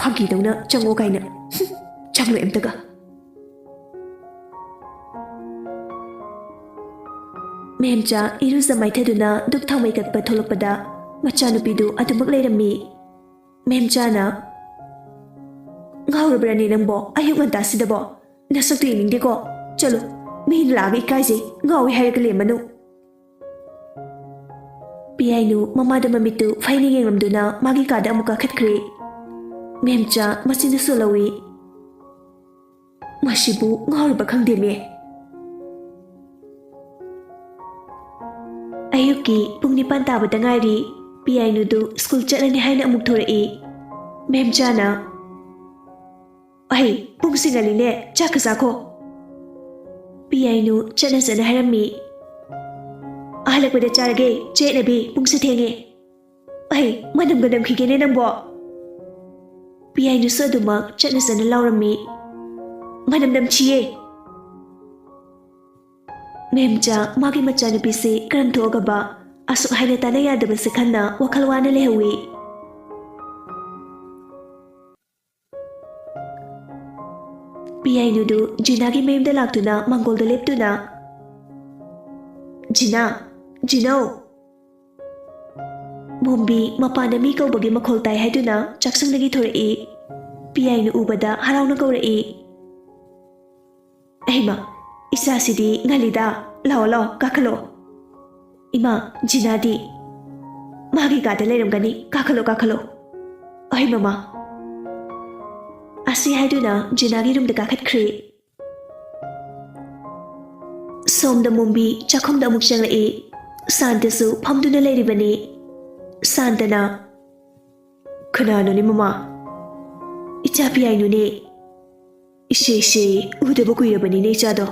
ꯐꯥꯒꯤꯗꯧꯅ ꯆꯪꯉꯣ ꯀꯥꯏꯅ꯫ ꯍꯨꯝ, ꯆꯪꯂꯣꯏ ꯑꯝꯇꯒ꯫ ꯃꯦꯝꯆꯥ ꯏꯔꯨꯖ ꯃꯥꯏꯊꯗꯨꯅ ꯙꯨꯞ ꯊꯥꯎꯃꯩ ꯀꯠꯄ ꯊꯣꯛꯂꯛꯄꯗ ꯃꯆꯥꯅꯨꯄꯤꯗꯨ ꯑꯗꯨꯃꯛ ꯂꯩꯔꯝꯃꯤ꯫ ꯃꯦꯝꯆꯥꯅ, "ꯉꯥꯎꯔꯕ꯭ꯔꯅꯦ ꯅꯪꯕꯣ? ꯑꯌꯨꯛ ꯉꯟꯇꯥꯁꯤꯗꯕꯣ? ꯅꯁꯛꯇꯨ ꯌꯦꯡꯅꯤꯡꯗꯦꯀꯣ꯫ ꯆꯠꯂꯨ, ꯃꯤꯅ ꯂꯥꯛꯑꯒ ꯏꯀꯥꯏꯖꯩ, ꯉꯥꯎꯏ ꯍꯥꯏꯔꯒ ꯂꯦꯝꯃꯅꯨ꯫" ꯄꯤꯌꯥꯏꯅꯨ ꯃꯃꯥꯗ ꯃꯃꯤꯠꯇꯨ ꯐꯩꯅ ꯌꯦꯡꯂꯝꯗꯨꯅ ꯃꯥꯒꯤ ꯀꯥꯗ ꯑꯃꯨꯛ ꯀꯥꯈꯠꯈ꯭ꯔꯦ꯫ ꯃꯦꯝꯆꯥ ꯃꯆꯤꯟꯗꯨ ꯁꯣꯜꯍꯧꯏ꯫ "ꯃꯁꯤꯕꯨ ꯉꯥꯎꯔꯕ ꯈꯪꯗꯦꯅꯦ꯫" ꯑꯌꯨꯛꯀꯤ ꯄꯨꯡ ꯅꯤꯄꯥꯟ ꯇꯥꯕꯗ ꯉꯥꯏꯔꯤ꯫ ꯄꯤꯌꯥꯏꯅꯨꯗꯨ ꯁ꯭ꯀꯨꯜ ꯆꯠꯂꯅꯤ ꯍꯥꯏꯅ ꯑꯃꯨꯛ ꯊꯣꯔꯛꯏ꯫ ꯃꯦꯝꯆꯥꯅ, "ꯑꯍꯩ, ꯄꯨꯡꯁꯤ ꯉꯜꯂꯤꯅꯦ, ꯆꯥꯛꯀ ꯆꯥꯈꯣ꯫" ꯄꯤꯌꯥꯏꯅꯨ ꯆꯠꯅ ꯆꯠꯅ ꯍꯥꯏꯔꯝꯃꯤ꯫ "ꯍꯜꯂꯛꯄꯗ ꯆꯥꯔꯒꯦ, ꯆꯌꯦꯠꯅꯕꯤ, ꯄꯨꯡꯁꯦ ꯊꯦꯡꯉꯦ꯫" "ꯑꯍꯩ, ꯃꯅꯝꯒ ꯅꯝꯈꯤꯒꯦꯅꯦ ꯅꯪꯕꯣ꯫" ꯄꯤꯌꯥꯏꯅꯨꯁꯨ ꯑꯗꯨꯃꯛ ꯆꯠꯅ ꯆꯠꯅ ꯂꯥꯎꯔꯝꯃꯤ꯫ "ꯃꯅꯝ ꯅꯝꯊꯤꯌꯦ꯫" ꯃꯦꯝꯆꯥ ꯃꯥꯒꯤ ꯃꯆꯥꯅꯨꯄꯤꯁꯤ ꯀꯔꯝ ꯊꯣꯛꯑꯒꯕ ꯑꯁꯨꯛ ꯍꯥꯏꯅ ꯇꯥꯅ ꯌꯥꯗꯕꯁꯦ ꯈꯟꯅ ꯋꯥꯈꯜ ꯋꯥꯅ ꯂꯩꯍꯧꯏ꯫ ꯄꯤꯌꯥꯏꯅꯨꯗꯨ ꯖꯤꯅꯥꯒꯤ ꯃꯌꯨꯝꯗ ꯂꯥꯛꯇꯨꯅ ꯃꯥꯡꯒꯣꯜꯗ ꯂꯦꯞꯇꯨꯅ, "ꯖꯤꯅꯥ, ꯖꯤꯅꯧ!" ꯃꯣꯝꯕꯤ ꯃꯄꯥꯟꯗ ꯃꯤ ꯀꯧꯕꯒꯤ ꯃꯈꯣꯜ ꯇꯥꯏ ꯍꯥꯏꯗꯨꯅ ꯆꯥꯛꯁꯪꯗꯒꯤ ꯊꯣꯔꯛꯏ꯫ ꯄꯤꯌꯥꯏꯅꯨ ꯎꯕꯗ ꯍꯔꯥꯎꯅ ꯀꯧꯔꯛꯏ꯫ "ꯑꯍꯩꯃ, ꯏꯆꯥꯁꯤꯗꯤ ꯉꯜꯂꯤꯗ꯫ ꯂꯥꯛꯑꯣ, ꯂꯥꯛꯑꯣ, ꯀꯥꯈꯠꯂꯣ꯫" "ꯏꯃꯥ, ꯖꯤꯅꯥꯗꯤ?" "ꯃꯥꯒꯤ ꯀꯥꯗ ꯂꯩꯔꯝꯒꯅꯤ꯫ ꯀꯥꯈꯠꯂꯣ, ꯀꯥꯈꯠꯂꯣ꯫" "ꯑꯍꯩ ꯃꯃꯥ꯫" ꯑꯁꯤ ꯍꯥꯏꯗꯨꯅ ꯖꯤꯅꯥꯒꯤ ꯔꯨꯝꯗ ꯀꯥꯈꯠꯈ꯭ꯔꯦ꯫ ꯁꯣꯝꯗ ꯃꯣꯝꯕꯤ ꯆꯥꯛꯈꯨꯝꯗ ꯑꯃꯨꯛ ꯆꯪꯂꯛꯏ꯫ ꯁꯥꯟꯇꯁꯨ ꯐꯝꯗꯨꯅ ꯂꯩꯔꯤꯕꯅꯤ꯫ ꯁꯥꯟꯇꯅ, "ꯀꯅꯥꯅꯣꯅꯦ ꯃꯃꯥ?" "ꯏꯆꯥ ꯄꯤꯌꯥꯏꯅꯨꯅꯦ꯫" "ꯏꯁꯦ, ꯏꯁꯦ, ꯎꯗꯕ ꯀꯨꯏꯔꯕꯅꯤꯅꯦ ꯏꯆꯥꯗꯣ꯫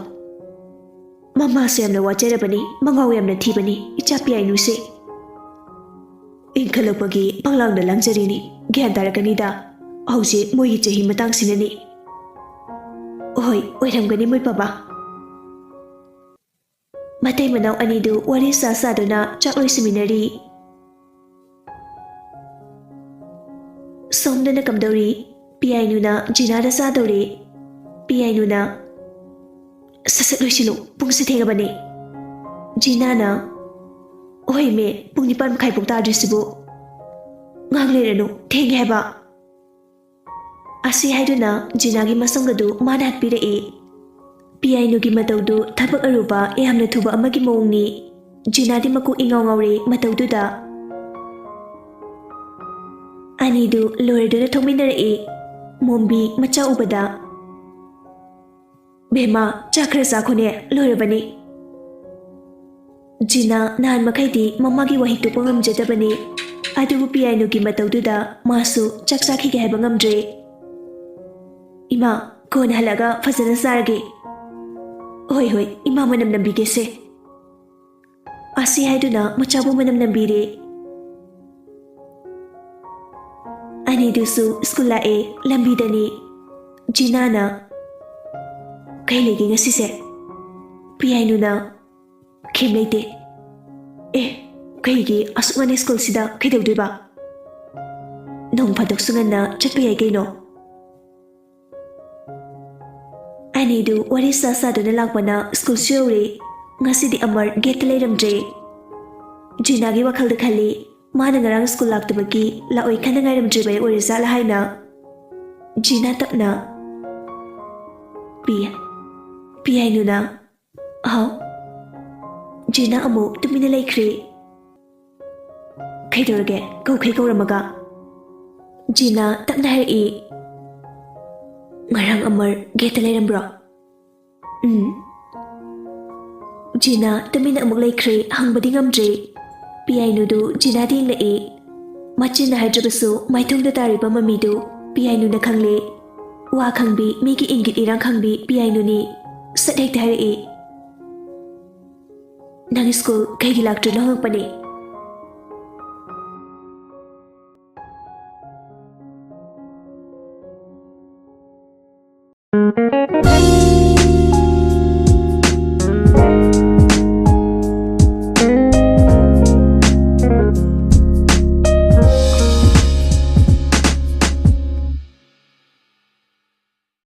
ꯃꯃꯥꯁꯦ ꯌꯥꯝꯅ ꯋꯥꯖꯔꯕꯅꯤ, ꯃꯉꯥꯎ ꯌꯥꯝꯅ ꯊꯤꯕꯅꯤ ꯏꯆꯥ ꯄꯤꯌꯥꯏꯅꯨꯁꯦ꯫ ꯏꯟꯈꯠꯂꯛꯄꯒꯤ ꯄꯪꯂꯥꯡꯗ ꯂꯥꯡꯖꯔꯤꯅꯤ, ꯒ꯭ꯌꯥꯟ ꯇꯥꯔꯛꯀꯅꯤꯗ꯫ ꯍꯧꯖꯤꯛ ꯃꯣꯏꯒꯤ ꯆꯍꯤ ꯃꯇꯥꯡꯁꯤꯅꯅꯤ꯫" "ꯍꯣꯏ, ꯑꯣꯏꯔꯝꯒꯅꯤ ꯃꯣꯏ ꯄꯥꯕꯥ꯫" ꯃꯇꯩ ꯃꯅꯥꯎ ꯑꯅꯤꯗꯨ ꯋꯥꯔꯤ ꯁꯥ ꯁꯥꯗꯨꯅ ꯆꯥꯛ ꯂꯣꯏꯁꯤꯟꯃꯤꯟꯅꯔꯤ꯫ ꯁꯣꯝꯗꯅ ꯀꯝꯗꯧꯔꯤ? ꯄꯤꯌꯥꯏꯅꯨꯅ ꯖꯤꯅꯥꯗ ꯆꯥꯗꯧꯔꯦ꯫ ꯄꯤꯌꯥꯏꯅꯨꯅ, "ꯁꯠ ꯁꯠ ꯂꯣꯏꯁꯤꯜꯂꯨ, ꯄꯨꯡꯁꯦ ꯊꯦꯡꯉꯕꯅꯦ꯫" ꯖꯤꯅꯥꯅ, "ꯍꯣꯏ ꯃꯦ, ꯄꯨꯡ ꯅꯤꯄꯥꯟ ꯃꯈꯥꯏ ꯐꯥꯎ ꯇꯥꯗ꯭ꯔꯤꯁꯤꯕꯨ꯫ ꯉꯥꯏꯍꯥꯛ ꯂꯩꯔꯅꯨ, ꯊꯦꯡꯉꯦ ꯍꯥꯏꯕ꯫" ꯑꯁꯤ ꯍꯥꯏꯗꯨꯅ ꯖꯤꯅꯥꯒꯤ ꯃꯁꯝꯒꯗꯨ ꯃꯥꯅ ꯍꯠꯄꯤꯔꯛꯏ꯫ ꯄꯤꯌꯥꯏꯅꯨꯒꯤ ꯃꯇꯧꯗꯨ ꯊꯕꯛ ꯑꯔꯨꯕ ꯌꯥꯝꯅ ꯊꯨꯕ ꯑꯃꯒꯤ ꯃꯑꯣꯡꯅꯤ꯫ ꯖꯤꯅꯥꯗꯤ ꯃꯀꯣꯛ ꯏꯉꯥꯎ ꯉꯥꯎꯔꯦ ꯃꯇꯧꯗꯨꯗ꯫ ꯑꯅꯤꯗꯨ ꯂꯣꯏꯔꯗꯨꯅ ꯊꯣꯛꯃꯤꯟꯅꯔꯛꯏ꯫ ꯃꯣꯝꯕꯤ ꯃꯆꯥ ꯎꯕꯗ, "ꯕꯦꯝꯃ, ꯆꯥꯛ ꯈꯔ ꯆꯥꯈꯣꯅꯦ, ꯂꯣꯏꯔꯕꯅꯤ꯫" ꯖꯤꯅꯥ ꯅꯍꯥꯟ ꯃꯈꯩꯗꯤ ꯃꯃꯥꯒꯤ ꯋꯥꯍꯩ ꯇꯣꯛꯄ ꯉꯝꯖꯗꯕꯅꯤ, ꯑꯗꯨꯕꯨ ꯄꯤꯌꯥꯏꯅꯨꯒꯤ ꯃꯇꯧꯗꯨꯗ ꯃꯥꯁꯨ ꯆꯥꯛ ꯆꯥꯈꯤꯒꯦ ꯍꯥꯏꯕ ꯉꯝꯗ꯭ꯔꯦ꯫ "ꯏꯃꯥ, ꯀꯣꯟꯅ ꯍꯜꯂꯛꯑꯒ ꯐꯖꯅ ꯆꯥꯔꯒꯦ꯫" "ꯍꯣꯏ, ꯍꯣꯏ, ꯏꯃꯥ ꯃꯅꯝ ꯅꯝꯕꯤꯒꯦꯁꯦ꯫" ꯑꯁꯤ ꯍꯥꯏꯗꯨꯅ ꯃꯆꯥꯕꯨ ꯃꯅꯝ ꯅꯝꯕꯤꯔꯦ꯫ ꯑꯅꯤꯗꯨꯁꯨ ꯁ꯭ꯀꯨꯜ ꯂꯥꯛꯑꯦ꯫ ꯂꯝꯕꯤꯗꯅꯤ꯫ ꯖꯤꯅꯥꯅ, "ꯀꯩ ꯂꯩꯒꯦ ꯉꯁꯤꯁꯦ?" ꯄꯤꯌꯥꯏꯅꯨꯅ, "ꯀꯩꯝ ꯂꯩꯇꯦ꯫" "ꯑꯦ, ꯀꯩꯒꯤ ꯑꯁꯨꯛ ꯉꯟꯅ ꯁ꯭ꯀꯨꯜꯁꯤꯗ ꯀꯩꯗꯧꯗꯣꯏꯕ? ꯅꯣꯡ ꯐꯥꯗꯣꯛꯁꯨ ꯉꯟꯅ ꯆꯠꯄ ꯌꯥꯏ ꯀꯩꯅꯣ꯫" ꯑꯅꯤꯗꯨ ꯋꯥꯔꯤ ꯁꯥ ꯁꯥꯗꯨꯅ ꯂꯥꯛꯄꯅ ꯁ꯭ꯀꯨꯜꯁꯨ ꯌꯧꯔꯦ꯫ ꯉꯁꯤꯗꯤ ꯑꯃꯔ ꯒꯦꯠꯇ ꯂꯩꯔꯝꯗ꯭ꯔꯦ꯫ ꯖꯤꯅꯥꯒꯤ ꯋꯥꯈꯜꯗ ꯈꯜꯂꯤ, ꯃꯥꯅ ꯉꯔꯥꯡ ꯁ꯭ꯀꯨꯜ ꯂꯥꯛꯇꯕꯒꯤ ꯂꯥꯛꯑꯣꯏ ꯈꯟꯅ ꯉꯥꯏꯔꯝꯗ꯭ꯔꯤꯕꯩ ꯑꯣꯏꯔꯖꯥꯠꯂ ꯍꯥꯏꯅ꯫ ꯖꯤꯅꯥ ꯇꯞꯅ, "ꯄꯤ, ꯄꯤꯌꯥꯏꯅꯨꯅ?" "ꯍꯥꯎ?" ꯖꯤꯅꯥ ꯑꯃꯨꯛ ꯇꯨꯃꯤꯟꯅ ꯂꯩꯈ꯭ꯔꯦ꯫ "ꯀꯩꯗꯧꯔꯒꯦ? ꯀꯧꯈꯩ ꯀꯧꯔꯝꯃꯒ?" ꯖꯤꯅꯥ ꯇꯞꯅ ꯍꯥꯏꯔꯛꯏ, "ꯉꯔꯥꯡ ꯑꯃꯔ ꯒꯦꯠꯇ ꯂꯩꯔꯝꯕ꯭ꯔꯣ?" "ꯎꯝ꯫" ꯖꯤꯅꯥ ꯇꯨꯃꯤꯟꯅ ꯑꯃꯨꯛ ꯂꯩꯈ꯭ꯔꯦ, ꯍꯪꯕꯗꯤ ꯉꯝꯗ꯭ꯔꯦ꯫ ꯄꯤꯌꯥꯏꯅꯨꯗꯨ ꯖꯤꯅꯥꯗ ꯌꯦꯡꯂꯛꯏ꯫ ꯃꯆꯤꯟꯅ ꯍꯥꯏꯗ꯭ꯔꯕꯁꯨ ꯃꯥꯏꯊꯣꯡꯗ ꯇꯥꯔꯤꯕ ꯃꯃꯤꯗꯨ ꯄꯤꯌꯥꯏꯅꯨꯅ ꯈꯪꯂꯦ꯫ ꯋꯥ ꯈꯪꯕꯤ, ꯃꯤꯒꯤ ꯏꯪꯒꯤꯠ ꯏꯔꯥꯡ ꯈꯪꯕꯤ ꯄꯤꯌꯥꯏꯅꯨꯅꯤ꯫ ꯁꯠ ꯍꯦꯛꯇ ꯍꯥꯏꯔꯛꯏ, "ꯅꯪ ꯁ꯭ꯀꯨꯜ ꯀꯩꯒꯤ ꯂꯥꯛꯇ꯭ꯔꯤꯅꯣ?" ꯍꯪꯉꯛꯄꯅꯦ꯫